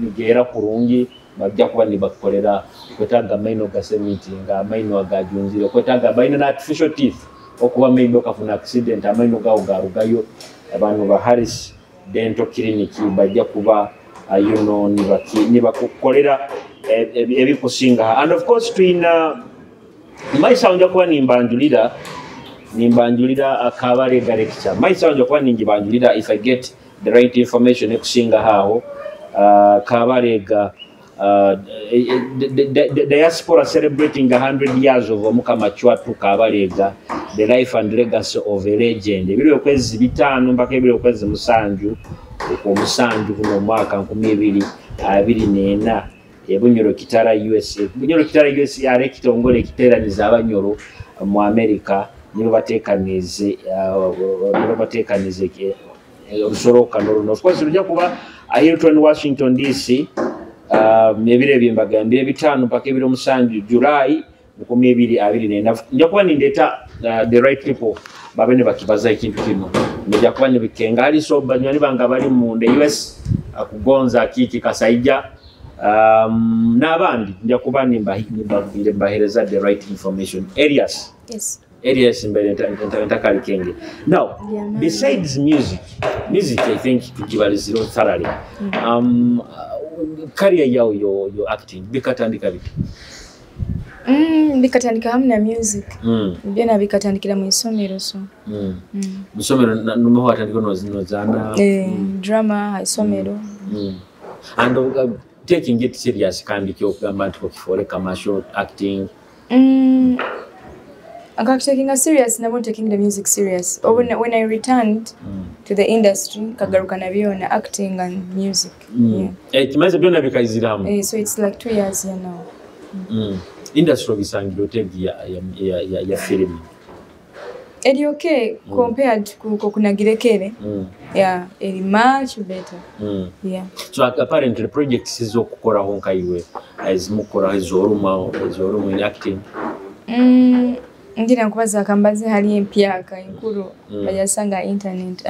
nigeera kurungi, bajja kuba nibakukolera. Okwetaaga amaino ga cement, nga amaino agajunzire, okwetaaga balina na artificial teeth, okuba maybe okafuna accident amaino gawo garugayo, abantu ba Harris Dental Clinic bajja kuba nibakukolera ebikusinga. And of course tuyina maisawo, nja kuba nimbanjulira Akabalega lecture. Maisawo nja kuba ningibanjulira if I get the right information ekusinga awo. Kabalega, the diaspora celebrating 100 years of Omukama Chwatu Kabalega, the life and legacy of a legend, 25 mpaka 27 okw'omusanju guno omwaka 2024, eBunyoro Kitara USA. Bunyoro Kitara USA ari ekitongole ekiteraniza Abanyoro mu America, nibo batekanize orusorokano runo. Of course rujja kuba a Hilton, Washington DC, ebiro ebyo mbagambire, 5 mpaka 7 July 2024. Nja kuba nindeeta the right people babe ne bakibaza ekintu kino, nja kuba nibikenga aliso banywani bange bali mu the US, kugonza kiki kasaija, n'abandi nja kuba nimbahereza the right information. Elias. Yes. Elias mbere ntakalikenge. Now, Yeah, man. besides music I think tukibaliziro thoroughly. Career yawo yo acting bikatandika biti? Bikatandika hamu na music. Byona bikatandikira mu isomero, so. Musomero numeho watandika nozana? Eh, drama isomero. And taking it serious kandi kyokugamba nti okifuule commercial acting? Taking serious nabo, taking the music serious. Or when I returned to the industry, kagaruka na byona, acting and music. Yeah. Eh, kimaze byona bikayiziramu. Eh, so it's like 2 years here now. Industry ogisangira otegi ya film? Eri okay compared ku kunagirekere. Yeah, eri much better. Yeah. So apparently projects ezokukoraho nkaiwe ezimukoraho ezoruma in acting? Ngira nkubaza akambaze hali empyaka enkuru bajasanga internet.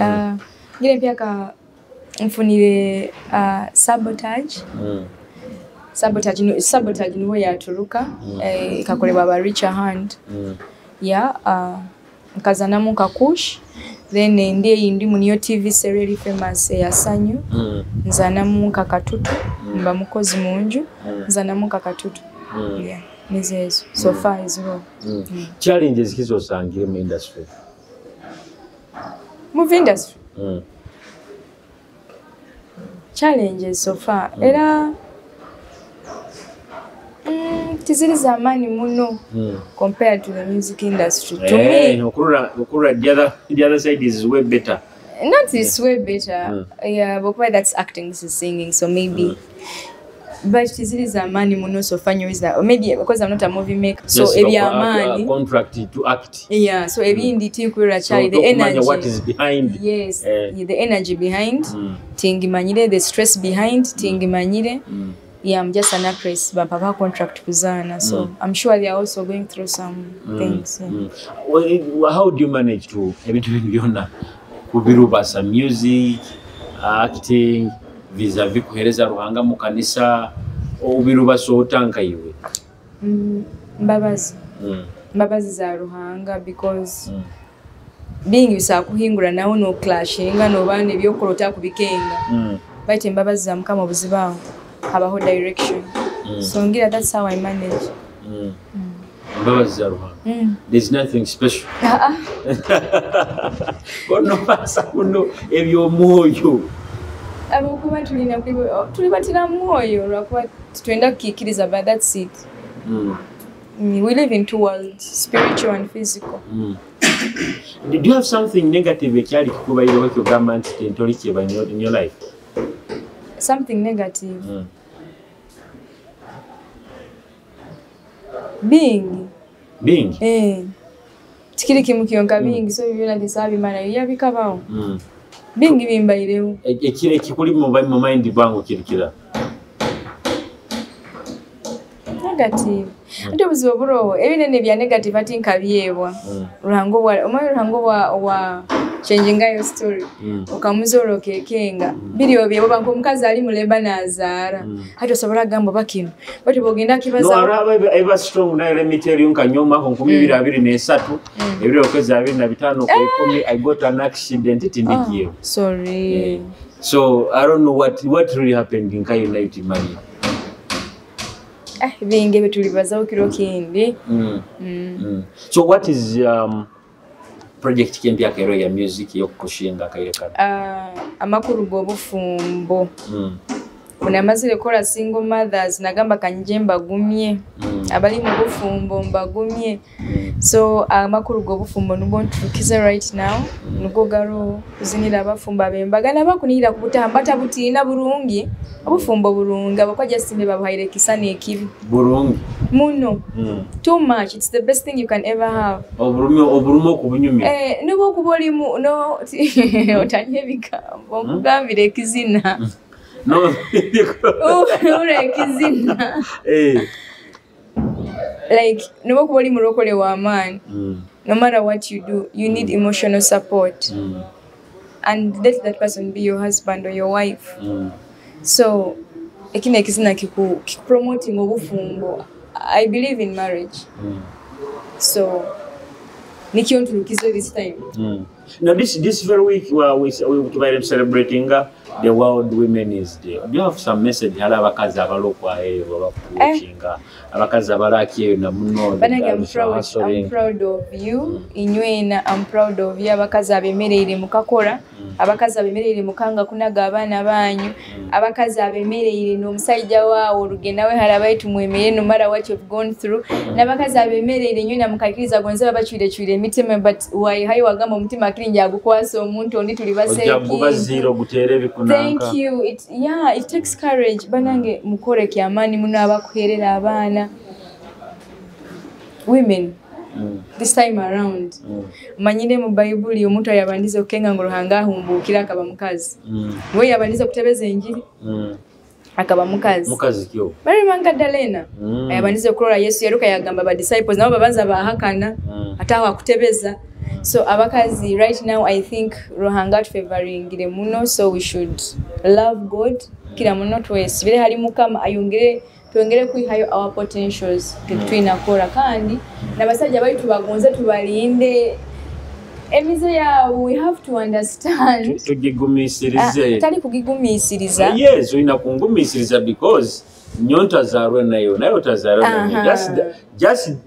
Ngira empyaka nfunire sabotage. Sabotage no, sabotage niwo yaturuka, ikakolebwa ba Richard Hand. Yeah, nkazanamu kakush, then ndi eyindi mu niyo TV series eri famous eya Sanyu. Nzanamu nkakatutu, mba mukozi munju, nzanamu nkakatutu. Yeah, nizezo so far eziro. Challenges ki zosangire mu industry? Movie industry? Challenges so far era tiziri zamaanyi muno compared to the music industry to Eh, me. okurora the other side is way better. Not it's way better, yeah, but why that's acting, this is singing, so maybe, but tiziri zamaanyi muno so far nyoza, or maybe because I'm not a movie maker, so Just ebyamaanyi a contract to act. Yeah, so ebindi tinkurira kyali the Tokumanya energy what is behind. Yes. Eh. The energy behind tingimanyire, the stress behind tingimanyire. Yeah, I'm just an actress, but papa contract kuzaana, so I'm sure they are also going through some things, yeah. Well, how do you manage to ebintu bino byonna kubirubasa, music, acting, vis-a-vis kuhereza Ruhanga mu kanisa, obirubasa otanka iwe? Mbabazi. Mbabazi za Ruhanga, because bingi bisobola kuhingura nawo noclashinga noba nebyokukola otakubikenga, baitu embabazi za Mukama obuzibaawo habaho direction. So ngira that's how I manage. Mbabazi za Ruhanga. There's nothing special. Ah, ah. Konobasa kuno ebyomwoyo. Abakuba tulina tuli batira mwoyo lwakuba tetwenda kukiikiriza, but that's it. We live in two worlds, spiritual and physical. Did you have something negative ekyali kikubayireho kyogamba nti tentoli kyeba in your life? Something negative? Bingi. Bingi. Eh. Tikiri kimu kyonka, bingi, so byona tisabimala yabikabawo. Bingi bimbaireho. Ekiro ekikuli mu mind bwangu kirikira. Negative. Ate obuzibu oburoho ebinene bya negative ati nkabyebwa. Ruhango bwa omanyi Ruhango bwa changingayo story. Okamuzoora okekenga. Biri obyebwa nk'omukazi ali muleba nazaara. Hati osobola kugamba oba kino. Bati bw'ogenda kibaza. No, araba eba strong nayo, let me tell you, nkanyoma ko 2023 ebiro okwezi 25 ku 10, I got an accident tindikiyo. Oh, sorry. Yeah. So I don't know what really happened nkayo nayo timanyi. Bingi ebitulibazaho kiro kindi. So what is project kempya kero ya music yokukushinga kaire kano? Amakuru g'obufumbo. Unamazire kora single mothers nagamba kanje mbagumye. Abali mu bufumbo mbagumye. So amakuru g'obufumbo nubwo nturukize right now. Nubwo garo kuzinira abafumbo abembaga nabakunira kubutamba tabutiina burungi. Obufumbo burungi abakwaja simbe babuhaire kisana ekibi. Burungi. Muno. Too much. It's the best thing you can ever have. Oburume okubunyumya. Nubwo kuba olimu no otanye ebigambo nkugambire ekizina. No. Ura ekizina. Like nubwo kuba oli mulokole wa amaani. No matter what you do, you need emotional support. And let that person be your husband or your wife. So ekino ekizina kikupromoting obufumbo. I believe in marriage. So nikyo nturukize this time. Now this very week we celebrating the World Women's Day. Do you have some message hala abakazi abalokwa eyo babakuchinga abakazi abalaki eyo na muno? Banange, I'm proud of you. Inywena, I'm proud of you. Abakazi abemereire mukakora, abakazi abemereire mukanga kunaga abaana banyu, abakazi abemereire n'omusajja waawo olugenda we harabaye tumwemere no matter what you've gone through. N'abakazi abemereire inywena mukakiriza gonze babacyurecure emitima, but why hayi wagamba omutima akirinja agukwasa omuntu ondi tuli baseki. Ojja kuba zero gutere bikunanka. Thank you. It takes courage. Banange mukore kyamani muno abakuherera abaana. Women this time around. Manyire mu Bible omuntu yabandize okukenga ngo Ruhanga ahumbukira akaba mukazi. Niwe yabandize kutebeza enjiri. Akaba mukazi. Mukazi kyo. Mary Magdalena. Yabandize kurora Yesu yaruka yagamba ba disciples nabo babanza bahakana ataho akutebeza. So abakazi right now I think Ruhanga favoringire muno, so we should love God kila muno twesibire hali Mukama ayongere twongere kwihayo our potentials tetwina kora kandi nabasajja bali tubagonze tubalinde emize ya we have to understand tugigumisirize. Tali kugigumisiriza. Yes, olina kungumisiriza because nyonta zarwe nayo nayo tazarwe nayo.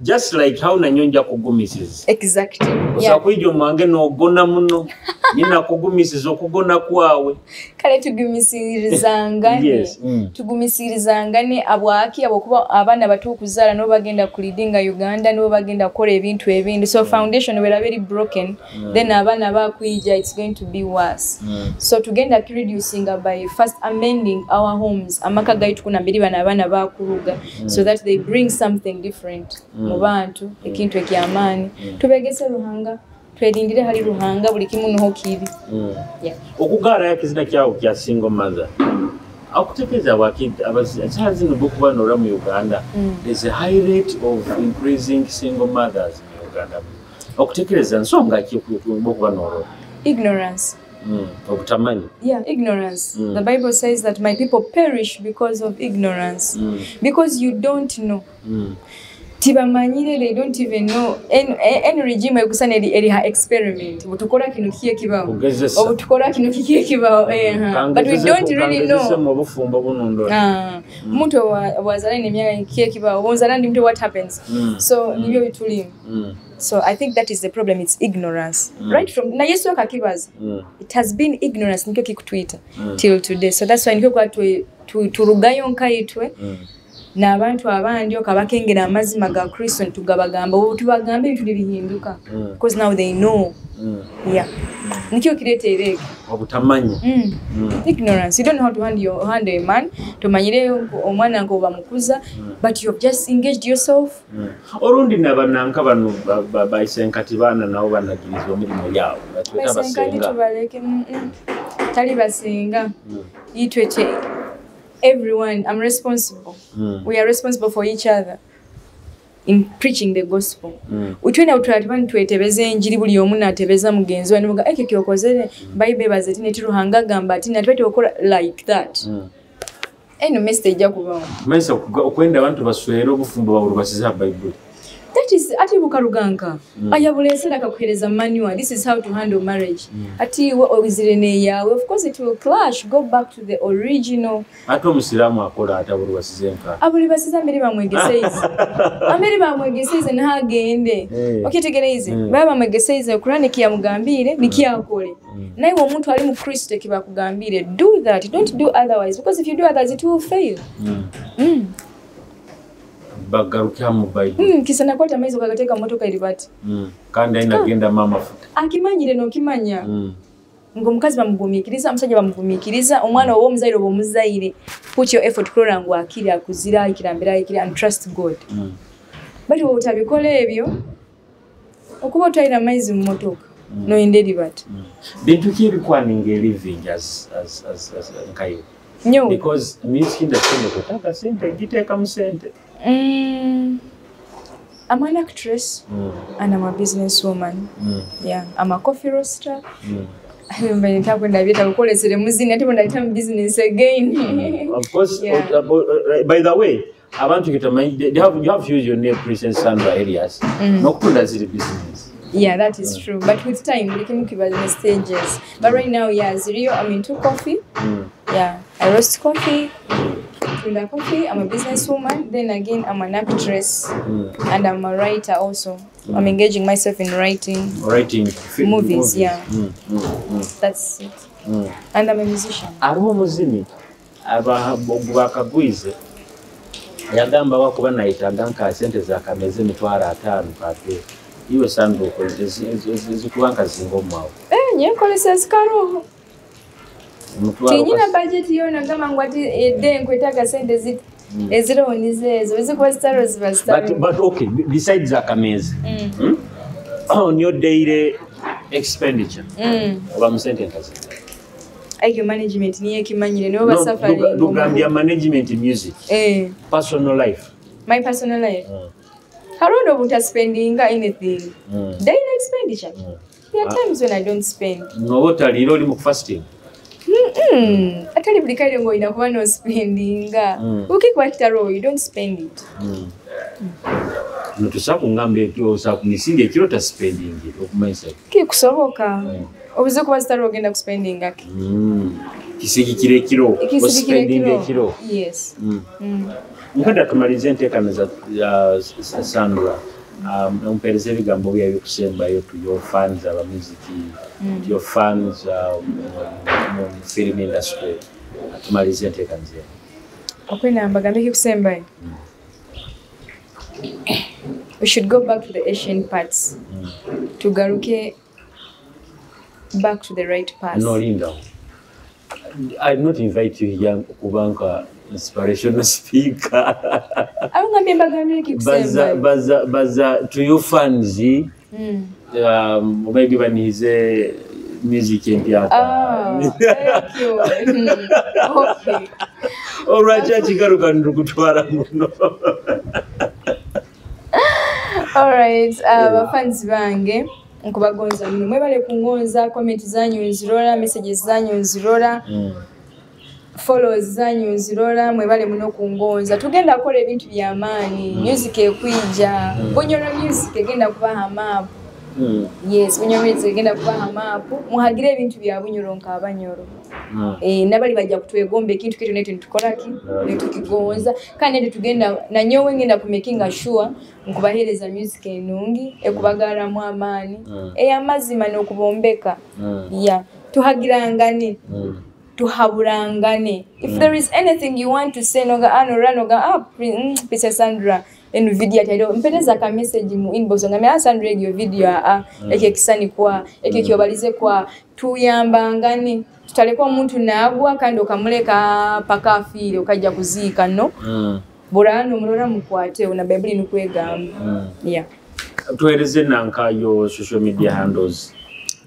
Just like how nanyonja kugumisiriza. Exactly. Yeah. Osakwija mwange nogona muno nina kugumisiza okugona kwawe. Kale tugumisirizangane. Yes. Tugumisirizangane abwaki abokuba abaana batukuzala no bagenda kulidinga Uganda no bagenda kukora ebintu ebindi. So foundation wera very broken. Then abaana bakwija it's going to be worse. So tugenda reducing by first amending our homes. Amaka gaitu kuna mbiri bana abaana bakuruga so that they bring something different mu bantu ekintu ekyamaani. Tubegese Ruhanga, twerindire hali Ruhanga buli kimu niho kiri. Yeah. Okugara yakizina kyawo kya single mother. Akutekeeza abakid abazazi n'okuba n'ola mu Uganda. There's a high rate of increasing single mothers in Uganda. Okutekereza nsonga ki okuba n'olwo? Ignorance. Obutamanyi. Yeah, ignorance. The Bible says that my people perish because of ignorance. Because you don't know. Tibamanyire, they don't even know. Any regime ekusana eri ha experiment. Obutukora kino kiye kibawo. Obutukora kino kiye kibawo. But we don't really know. Obufumbo bunundo. Omuntu wazala n'emyaka kiye kibawo. Bonzala ndi mtu what happens. So nibyo bituli. So I think that is the problem, it's ignorance. Right from na Yesu akakibaza. It has been ignorance nikyo kikutwita till today. So that's why nikyo kwa turugayo nkaitwe. N'abantu abandi okabakengera amazima ga Kristo ntugabagamba obu tubagamba ebintu bihinduka because now they know. Yeah, nikyo kireetera ekyo. Obutamanya. Ignorance. You don't know how to handle a man. Tomanyire omwana ngo bamukuza, but you have just engaged yourself. Orundi nabananka bano baisenkati baana nabo banagirizwa emirimu yaabwe. Batweta Basenga. Basenga. Tubaleke. Tali basenga. Itwe everyone, I'm responsible. We are responsible for each other in preaching the gospel. Utwena utulatiba nitwetebeza enjiri, buli omu natebeza mugenzi we, nimuga ekyo kyokozere, Bible ebaza eti neti, Ruhanga agamba ati natwe okora like that. Eno message ejja kubawo. Maisa okwenda abantu baswere obufumbo babulu basize ha Bayibuli. That is ati bukaruganka ayabulesera akakuhereza manual, this is how to handle marriage. Ati iwe ozire neyawe, of course it will clash. Go back to the original. Ate omusiraamu akola ate abuli basize nka? Abuli basize ambere bamwegeseize, ambere bamwegeseize ntagende. Okitegereize? Baba bamwegeseize Kurani, kiyamugambire nikyakole. Naye omuntu ali mu Kristo, ekibakugambire, do that, don't do otherwise, because if you do otherwise it will fail. Bagaruke mu Bayibuli. Kisa nakwata amaizi okagateeka mu motoka eri bati. Kandi ayina kugendamu amafuta. Akimanyire nokimanya ng'omukazi bamugumiikiriza, omusajja bamugumiikiriza, omwana oba omuzaire oba omuzaire, put your effort kulora ngu akiri akuzira akirambira akiri, and trust God. But bw'otabikola ebyo, okuba otwalira amaizi mu motoka noyenda eri bati. Bintu ki ebikwaninga living as nkayo? Nyo. Because music industry nekwetaaga sente, giteekamu sente. I'm an actress and I'm a businesswoman. Yeah, I'm a coffee roaster. Ntakwenda byeta kukolesere muzini ate bwendayita mu business again. Of course. Yeah. By the way, abantu kitamanyi, you have to use your name, Princess Sandra Elias. N'okutunda ziri business. Yeah, that is true. But with time, buli kimu kiba in stages. But right now, yeah, ziriyo, I'm into coffee. Yeah, I roast coffee. Tunda coffee. I'm a businesswoman. Then again, I'm an actress. And I'm a writer also. I'm engaging myself in writing. Writing Movies, yeah. That's it. And I'm a musician. Aliwo omuzini bakagwize yagamba wakuba nayitaga nka sente zakameze 50,000 kate iwe sanduuko ezikuba nka zinga omwawo. Eh, nyenkolesa zikaroho. Omutwalo. Tinyina budget yona gamba ngu ati edde nkwetaaga sente eziriho nizo ezo, ezikuba zitaro ziba zitaro. But okay, besides akameze, On your daily expenditure, oba mu sente nkazi? Ekyo management niyo ekimanyire nibo basafari. Lugambya management music. Eh. Personal life. My personal life. Harondo obutaspendinga anything. Daily expenditure. There are times when I don't spend. Noba otaliira, oli mu fasting. Atali buli kaire ng'olina kuba nospendinga. Ukikuba kitaro, you don't spend it. Notusa kungamba osa ku misinde ekiro taspendingi okumanyisa. Kikusoboka. Obuze kuba zitaro ogenda kuspendinga ki? Kisigikira ekiro. Ekisigikira. Ospendinga ekiro. Yes. Nkada tumalize enteekaniza ya Sandra. Ompeereza ebigambo bye ebikusembayo to your fans abamuziki, to your fans mu film industry. Tumalize enteekaniza eno. Okwenda mbagambe kikusembayo. We should go back to the ancient parts. Tugaruke back to the right path. No, Linda. I did not invite you here kubanga inspirational speaker. Abangambye mbagambye Baza kikusembayo. Baza baza to your fans, maybe banize music empya. Ah, thank you. Okay. Olwaki akigaruka ndikutwala muno? Alright, abafanzi bange nkubagonza muno, mwebale kungonza, comment zanyu nzirora, messages zanyu nzirora, follows zanyu nzirora, mwebale muno kungonza. Tugenda kukola ebintu byamaanyi, music ekwija, Bunyoro music egenda kubaha map. Yes, Bunyoro music egenda kubaha map, muhagire ebintu bya Bunyoro nk'abanyoro. Eh, nabali bajja kutwegomba ekintu kitu netu nitukolaki netukigonza, kandi netu tugenda nanyowe ngenda kumakinga sure nkubaheereza music enungi ekubagaramu amaani, ey'amazima n'okubombeka. Yeah, tuhagirangane, tuhaburangane. If there is anything you want to say, noga ano ranoga, ah, Princess Sandra. Enu video atyo mpereza ka message mu inbox ngamya Sandra egyo video a ekyo kisani kwa ekyo kyobalize kwa tuyambangane tutalekwa omuntu naagwa kandi okamuleka paka afiire okajja kuziika no burano murora mukwate una Bible nikwegamba. Yeah, tuhereze nanka yo social media handles.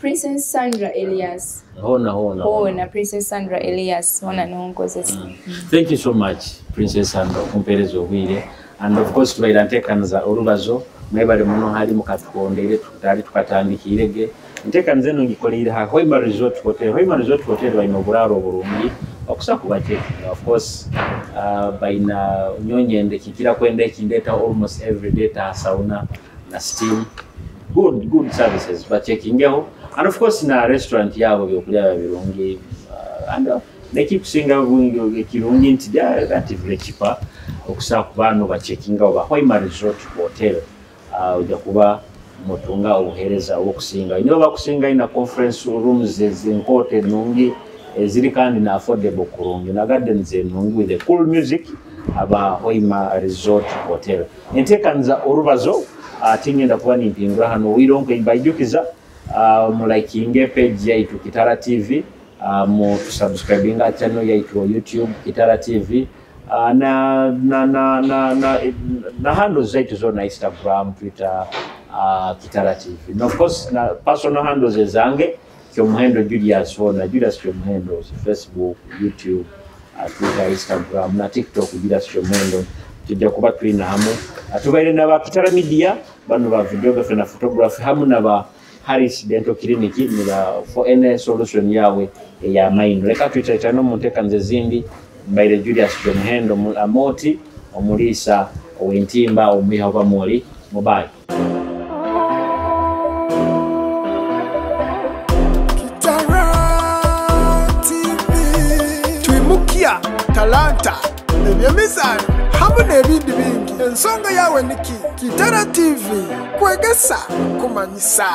Princess Sandra Elias. Hona hona. Hona Princess Sandra Elias hona nonkozesa. Thank you so much Princess Sandra kumpereza obwire, and of course tubaira ntekanza orubazo mwebale muno hali mukatukondeire tutali tukatandikirege ntekanze eno ngikoleire ha Hoima Resort Hotel. Hoima Resort Hotel balina obulaalo obulungi okusa kubachekinga. Of course balina nyonyende kikira kwenda ekindeta almost every day ta sauna na steam, good services bachekingeho, and of course na restaurant yabo byokulya birungi, and nekikusinga bungi ekirungi nti relatively cheaper okusa ku bano bachekinga oba Hoima Resort Hotel. Ojja kuba mutunga obuheereza obukusinga nibo bakusinga ina conference rooms ezinkote nungi eziri kandi na affordable kurungi na gardens enungi with the cool music aba Hoima Resort Hotel. Entekanza orubazo tingenda kuba nimpingura hano wironke mbajukiza mulikinge page yaitu Kitara TV, mu subscribinga channel yaitu YouTube Kitara TV, na na na na na na handles zaitu zona Instagram, Twitter, Kitara TV. And of course na personal handles ezange Kyomuhendo Julius hona Julius Kyomuhendo Facebook, YouTube, Twitter, Instagram na TikTok Julius Kyomuhendo. Tujja kuba tulina hamu tubaire n'aba Kitara Media bano ba videography na photography hamu n'aba Harris Dental Clinic niba for any solution yawe ya maino. Leka tuitaitano mu ntekanze zindi. Mbaire Julius Kyomuhendo Amoti omulisa owentimba omwiha obamoli mubayi. Kitara TV twimukia talanta ebyemizano hamwe n'ebindi bingi. Ensonga yawe niki? Kitara TV kwegesa kumanyisa.